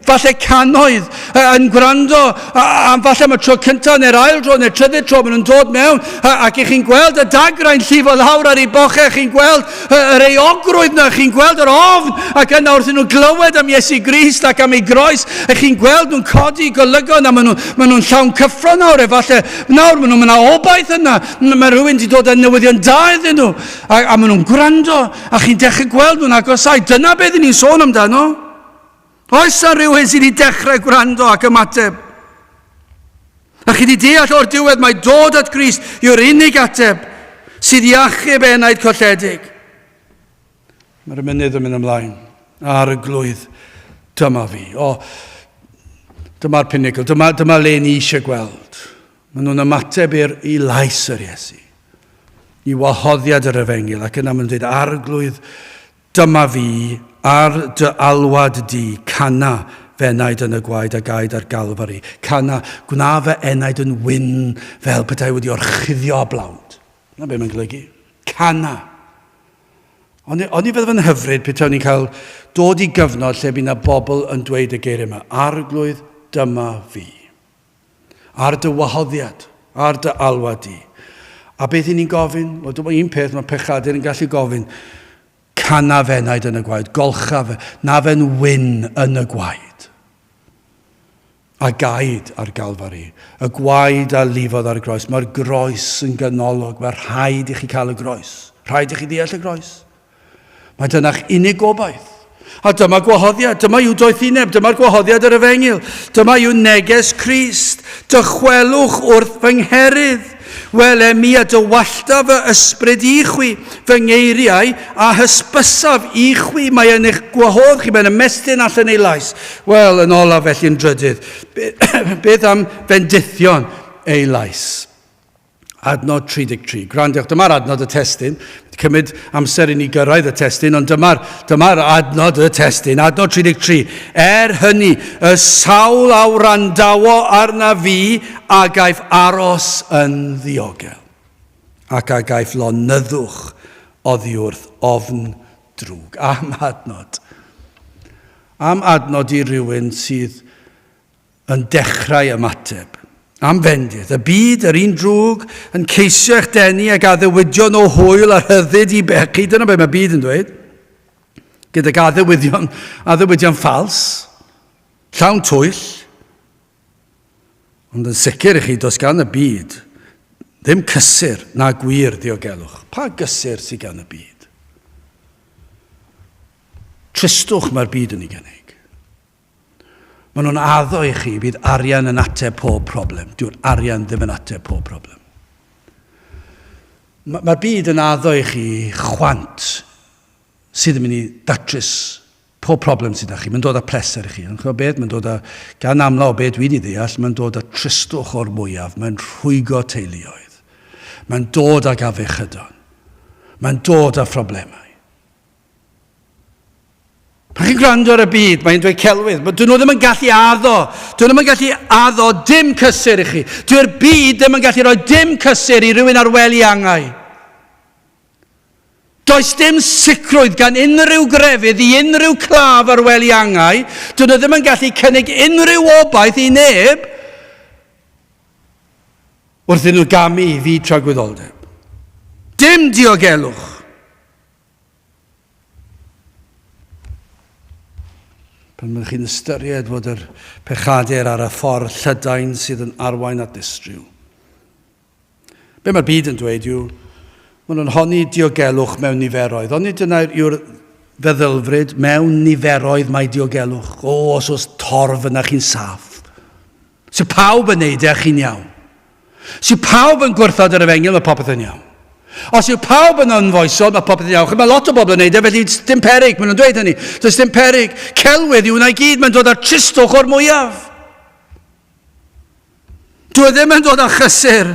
falle cannoedd yn gwrando a, a falle am y tro cyntaf neu'r ail dro neu'r trydydd tro maen nhw'n dod mewn a, ac i chi'n gweld y dagrau'n llifo lawr ar ei bochau, chi'n gweld yr euogrwydd na, chi'n gweld yr ofn, ac yna wrth nhw glywed am Iesu Grist ac am ei groes, a chi'n gweld nhw'n codi golygon, a maen nhw'n maen nhw llawn cyffro nawr, efallai, nawr maen nhw'n mynd obaith yna, mae rhywun wedi dod â newyddion da iddyn nhw, a, a maen nhw'n gwrando, a chi'n dechrau gweld nhw'n agosau. Dyna beth ni'n sôn amdano. Oes na rhywun sydd wedi dechrau gwrando ac ymateb? A chi wedi deall o'r diwedd mae dod at Grist yw'r unig ateb sydd i achub enaid colledig. Mae'r mynydd yn mynd ymlaen. Arglwydd, dyma fi. O, dyma'r pinnacle, dyma, dyma le ni eisiau gweld. Maen nhw'n ymateb i'r, i lais yr Iesu, i wahoddiad yr efengyl, ac yna maen nhw'n dweud, Arglwydd, Dyma fi, ar dy alwad di, cana f'enaid yn y gwaed a gaed ar Galfari. Cana, gwna fy enaid yn wyn fel petai wedi orchuddio â blawd. Dyna be mae'n golygu. Cana. Ond oni fydd yn hyfryd petawn ni'n cael dod i gyfnod lle bydd na bobl yn dweud y geiriau yma, Arglwydd, dyma fi. Ar dy wahoddiad, ar dy alwad di. A beth i ni'n gofyn? Wel, dyma un peth mae pechadur yn gallu gofyn. Canaf enaid yn y gwaed, golchaf na fe'n wyn yn y gwaed. A gaed ar Galfari. Y gwaed a lifodd ar y groes. Mae'r groes yn ganolog. Mae rhaid i chi cael y groes. Rhaid i chi ddeall y groes. Mae dyna'ch unig gobaith. A dyma gwahoddiad, dyma yw doethineb, dyma'r gwahoddiad yr efengyl, dyma yw neges Crist. Dychwelwch wrth fy ngherydd. Wele mi a dywallta fy ysbryd i chwi, fy ngeiriau a hysbysaf i chwi. Mae yn eich gwahodd chi, mae'n ymestyn allan ei lais. Wel, yn olaf felly yn drydydd, beth am fendithion ei lais? Adnod 33. Gwrandewch, dyma'r adnod y testun. Cymryd amser i ni gyrraedd y testun, ond dyma'r dyma adnod y testun. Adnod 33. Er hynny, y sawl a wrandawo arna fi a gaiff aros yn ddiogel, ac a gaiff lonyddwch oddi wrth ofn drwg. Am adnod. Am adnod i rywun sydd yn dechrau ymateb. Am fendith, y byd, yr un drwg, yn ceisio eich denu ag addewidion o hwyl a rhyddid i bechu. Dyna beth mae byd yn dweud. Gydag addewidion, addewidion ffals, llawn twyll. Ond yn sicr i chi, does gan y byd ddim cysur na gwir ddiogelwch. Pa gysur sydd gan y byd? Tristwch mae'r byd yn ei gynnig. Maen nhw'n addo i chi bydd arian yn ateb pob problem. Dyw'r arian ddim yn ateb pob problem. Mae'r byd yn addo i chi chwant sydd yn mynd i datrys pob problem sydd â chi. Mae'n dod â pleser i chi. Ond chymod beth? Mae'n dod â, gan amla o beth dwi wedi ddeall, mae'n dod â tristwch o'r mwyaf. Mae'n rhwygo teuluoedd. Mae'n dod ag afiechydon. Mae'n dod â phroblemau. Pan chi'n gwrando ar y byd, mae'n dweud celwydd. Dyn nhw ddim yn gallu addo. Dyn nhw ddim yn gallu addo dim cysur i chi. Dyw'r byd ddim yn gallu rhoi dim cysur i rywun ar wely angau. Does dim sicrwydd gan unrhyw grefydd i unrhyw claf ar wely angau. Dyn nhw ddim yn gallu cynnig unrhyw obaith i neb wrth iddyn nhw gamu i fyd tragwyddoldeb. Dim diogelwch. Pan ydych chi'n ystyried fod yr pechadur ar y ffordd llydain sydd yn arwain at ddistryw. Be mae'r byd yn dweud yw, maen nhw'n honni diogelwch mewn niferoedd. Ond nid dyna yw'r feddylfryd, mewn niferoedd mae diogelwch. O, os oes torf yna chi'n saff. So pawb yn neud e a chi'n iawn. Os yw pawb yn gwrthod yr efengyl, mae popeth yn iawn. Os yw pawb yn anfoesol, mae popeth yn iawn. Mae lot o bobl yn neud e, felly dim perig, maen nhw'n dweud hynny. Does dim perig. Celwydd yw hwnna i gyd, mae'n dod â'r tristwch o'r mwyaf. Dwi e ddim yn dod â chysur.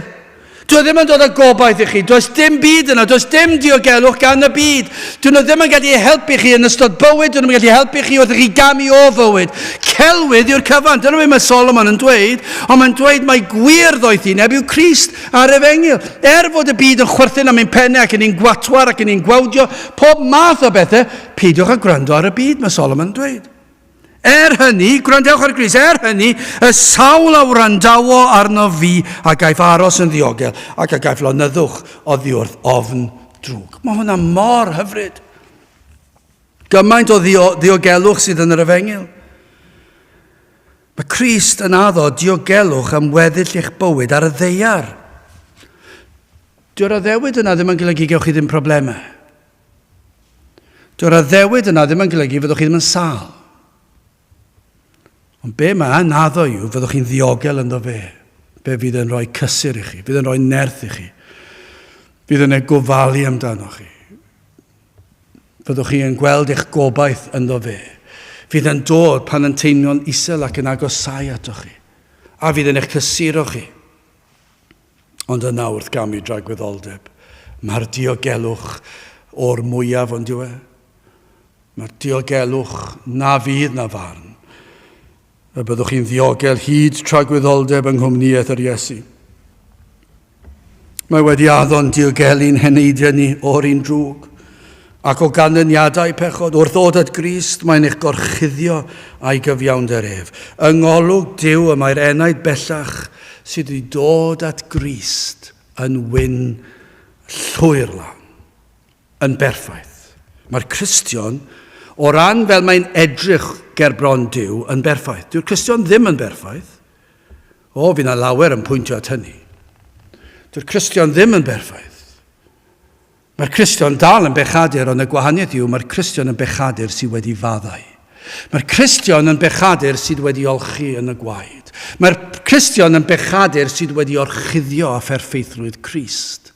Dwi e ddim yn dod â gobaith i chi. Does dim byd yna. Does dim diogelwch gan y byd. Dyn nhw ddim yn gallu helpu chi yn ystod bywyd. Dyn nhw'n gallu helpu chi wrth i chi gamu o fywyd. Celwydd yw'r cyfan. Dyna beth mae Solomon yn dweud. Ond mae'n dweud mai gwir ddoethineb yw Crist a'r Efengyl. Er fod y byd yn chwerthin am ein pennau ac yn ein gwatwar ac yn ein gwawdio, pob math o bethau, peidiwch â gwrando ar y byd, mae Solomon yn dweud. Er hynny, gwrandewch ar Grist, er hynny, y sawl a wrandawo arno fi a gaiff aros yn ddiogel ac a gaiff lonyddwch oddi wrth ofn drwg. Mae hwnna mor hyfryd. Gymaint o ddiogelwch sydd yn yr efengyl. Mae Crist yn addo diogelwch am weddill eich bywyd ar y ddeiar. Dyw'r addewid yna ddim yn golygu gewch chi ddim problemau. Dyw'r addewid yna ddim yn golygu fyddwch chi ddim yn sâl. Ond be mae yn addo yw fyddwch chi'n ddiogel ynddo fe. Be fydd yn rhoi cysur i chi, fydd yn rhoi nerth i chi. Fydd yn ei gofalu amdano chi. Fyddwch chi yn gweld eich gobaith ynddo fe. Fydd yn dod pan yn teimlo'n isel ac yn agosau atoch chi. A fydd yn eich cysuro chi. Ond yna wrth gamu dragwyddoldeb, mae'r diogelwch o'r mwyaf, ond yw e? Mae'r diogelwch na fydd na farn. Y byddwch chi'n ddiogel hyd tragwyddoldeb yng nghwmnïaeth yr Iesu. Mae wedi addo'n diogelu'n heneidiau ni o'r un drwg ac o ganlyniadau pechod. Wrth ddod at Grist, mae'n eich gorchuddio a'i gyfiawnder ef. Yng ngolwg Duw y mae'r enaid bellach sydd wedi dod at Grist yn wyn llwyr lan, yn berffaith. Mae'r Cristion, o ran fel mae'n edrych ger bron Duw, yn berffaith. Dyw'r Cristion ddim yn berffaith. O, fi na lawer yn pwyntio at hynny. Dyw'r Cristion ddim yn berffaith. Mae'r Cristion dal yn bechadur, ond y gwahaniaeth yw mae'r Cristion yn bechadur sydd wedi faddau. Mae'r Cristion yn bechadur sydd wedi olchi yn y gwaed. Mae'r Cristion yn bechadur sydd wedi orchuddio â pherffeithrwydd Crist.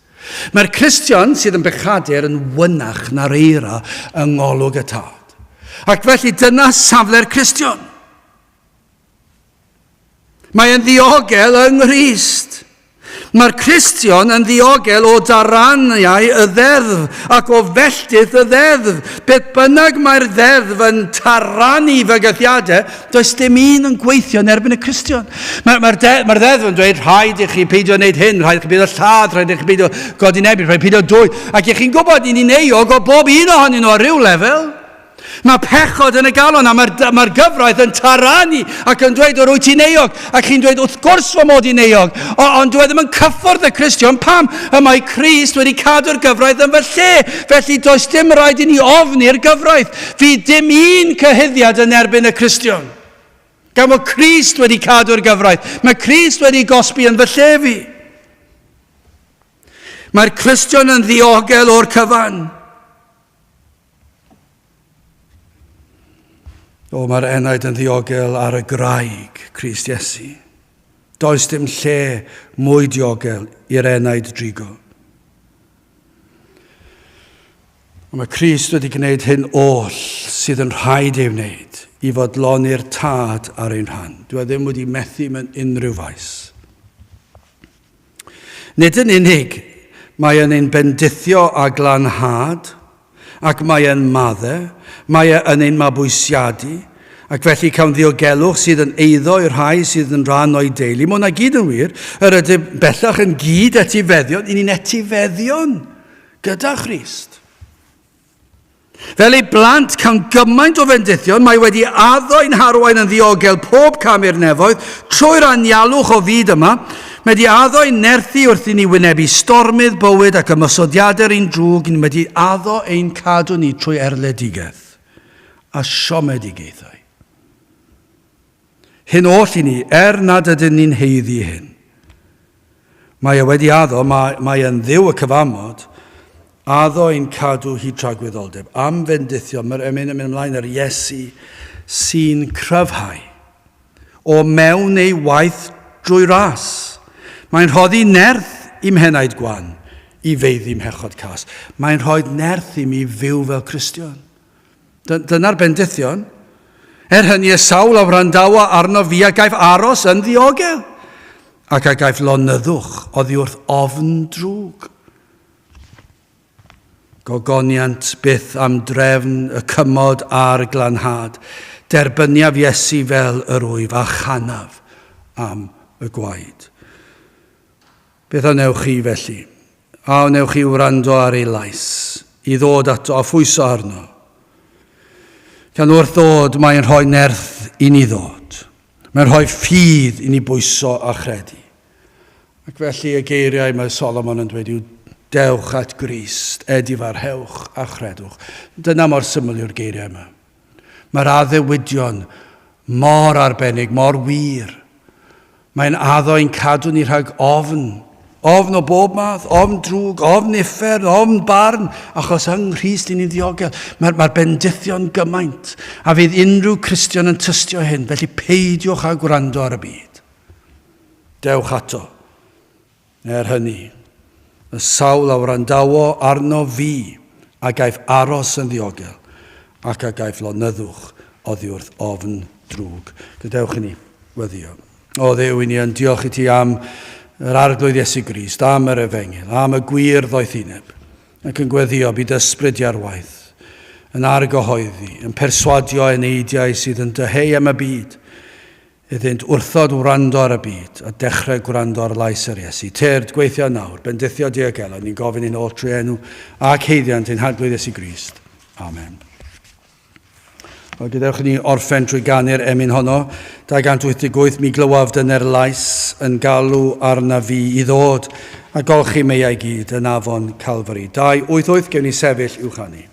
Mae'r Cristion sydd yn bechadur yn wynach na'r eira yng ngolwg y Tad. Ac felly dyna safle'r Cristion. Mae e'n ddiogel yng Nghrist. Mae'r Cristion yn ddiogel o daraniau y ddeddf ac o felltith y ddeddf. Beth bynnag mae'r ddeddf yn taranu fygythiadau, does dim un yn gweithio yn erbyn y Cristion. Mae'r mae de, mae ddeddf yn dweud rhaid i chi peidio wneud hyn, rhaid i chi peidio lladd, rhaid i chi peidio godinebu, rhaid peidio dwy. Ac i chi'n gwybod, ni'n euog o bob un ohonyn nhw ar ryw lefel. Mae pechod yn y galon a mae'r mae gyfraith yn taranu ac yn dweud yr wyt ti'n euog. Ac chi'n dweud wrth gwrs fy mod i'n euog. O, ond dwi e ddim yn cyffwrdd y Cristion. Pam? Y mae Crist wedi cadw'r gyfraith yn fy lle. Felly does dim rhaid i ni ofni'r gyfraith. Fydd dim un cyhuddiad yn erbyn y Cristion. Gan fod Crist wedi cadw'r gyfraith. Mae Crist wedi gosbi yn fy lle fi. Mae'r Cristion yn ddiogel o'r cyfan. O, mae'r enaid yn ddiogel ar y graig, Crist Iesu. Does dim lle mwy diogel i'r enaid drigo. Ond mae Crist wedi gwneud hyn oll sydd yn rhaid ei wneud i fodloni'r tad ar ein rhan. Dwi e ddim wedi methu mewn unrhyw faes. Nid yn unig mae yn ein bendithio â glanhad, Ac mae e'n madde, mae e yn ein mabwysiadu, ac felly cawn ddiogelwch sydd yn eiddo i'r rhai sydd yn rhan o'i deulu. Mae hwnna gyd yn wir. Yr ydym bellach yn gyd etifeddion, i ni'n etifeddion gyda Christ. Fel ei blant, cawn gymaint o fendithion, mae wedi addo i'n harwain yn ddiogel pob cam i'r nefoedd, trwy'r anialwch o fyd yma. Mae wedi addo i'n nerthu wrth i ni wynebu stormydd bywyd ac ymosodiadau'r un drwg, ni wedi addo ein cadw ni trwy erledigaeth a siomedigaethau. Hyn oll i ni, er nad ydyn ni'n haeddu hyn. Mae e wedi addo, mae, mae e'n ddiw y cyfamod, addo i'n cadw hyd tragwyddoldeb. Am fendithio, mae'r emyn yn mynd ymlaen yr Iesu sy'n cryfhau o mewn ei waith drwy ras. Mae'n rhoddi nerth i'm henaid gwan i feiddi mhechod cas. Mae'n rhoi nerth i mi fyw fel Cristion. Dyna'r bendithion. Er hynny y sawl a wrandawa arno fi a gaiff aros yn ddiogel, ac a gaiff lonyddwch oddi wrth ofn drwg. Gogoniant byth am drefn y cymod a'r glanhad. Derbyniaf Iesu fel yr wyf a chanaf am y gwaed. Beth a wnewch chi felly? A wnewch chi wrando ar ei lais, i ddod ato a phwyso arno? Gan wrth ddod, mae'n rhoi nerth i ni ddod. Mae'n rhoi ffydd i ni bwyso a chredu. Ac felly y geiriau mae Solomon yn dweud yw, dewch at Grist, edifarhewch a chredwch. Dyna mor syml yw'r geiriau yma. Mae'r addewidion mor arbennig, mor wir. Mae'n addo i'n cadw ni rhag ofn. Ofn o bob math, ofn drwg, ofn uffern, ofn barn, achos yng Nghrist i ni'n ddiogel. Mae'r mae bendithion gymaint, a fydd unrhyw Cristion yn tystio hyn, felly peidiwch â gwrando ar y byd. Dewch ato. Er hynny, y sawl a wrandawo arno fi a gaiff aros yn ddiogel ac a gaiff lonyddwch oddi wrth ofn drwg. Gadewch i ni weddio. O Dduw, i ni yn diolch i ti am yr Arglwydd Iesu Grist, am yr Efengyl, am y gwir ddoethineb, ac yn gweddio byd ysbryd i ar waith, yn argyhoeddi, yn perswadio eneidiau sydd yn dyheu am y byd, Iddynt wrthod wrando ar y byd a dechrau gwrando ar lais yr Iesu. Tyrd, gweithio nawr, bendithio diogelo, ni'n gofyn hyn oll trwy enw ac haeddiant ein Harglwydd Iesu Grist. Amen. Wel, gadewch i ni orffen trwy ganu'r emyn honno. 288, mi glywaf dyner lais yn galw arna fi i ddod a golchi meiau gyd yn afon Calvary. 288, gewn ni sefyll i'w chanu.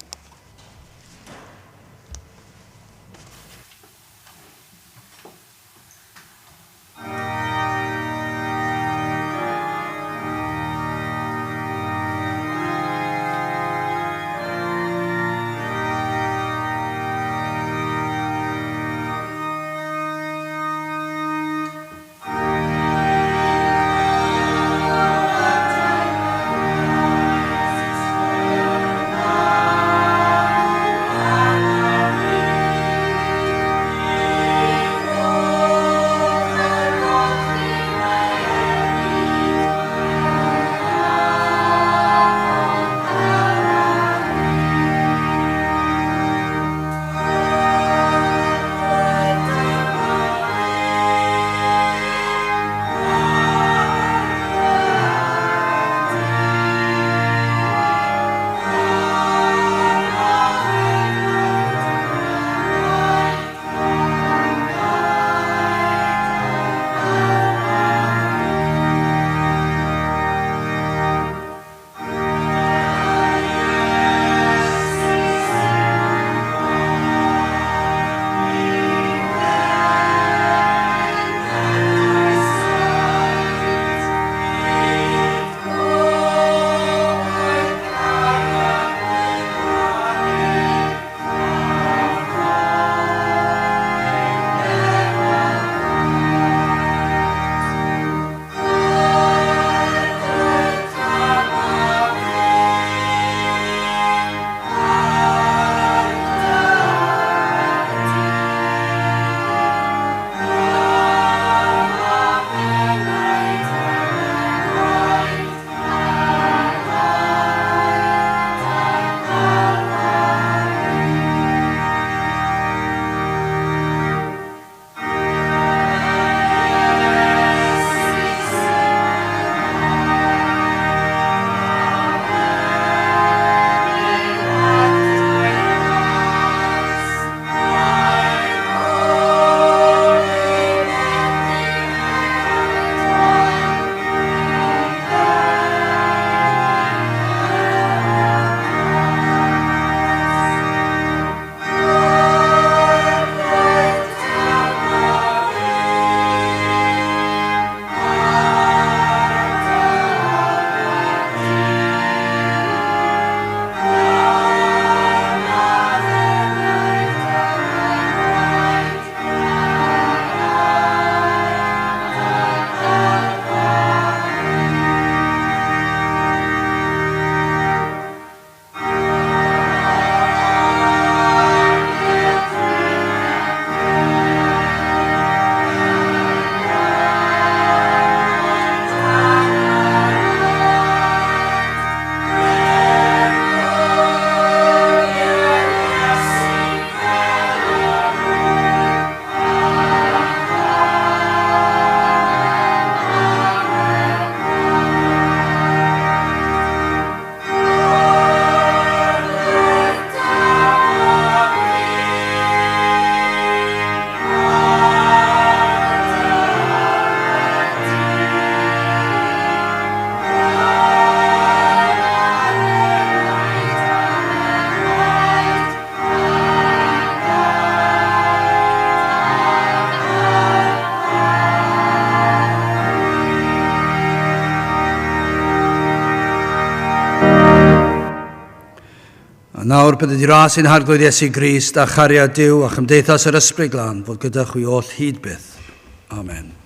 nawr bydded i ras ein Harglwydd Iesu Grist a chariad Duw a chymdeithas yr Ysbryd Glân fod gyda chwi oll hyd byth. Amen.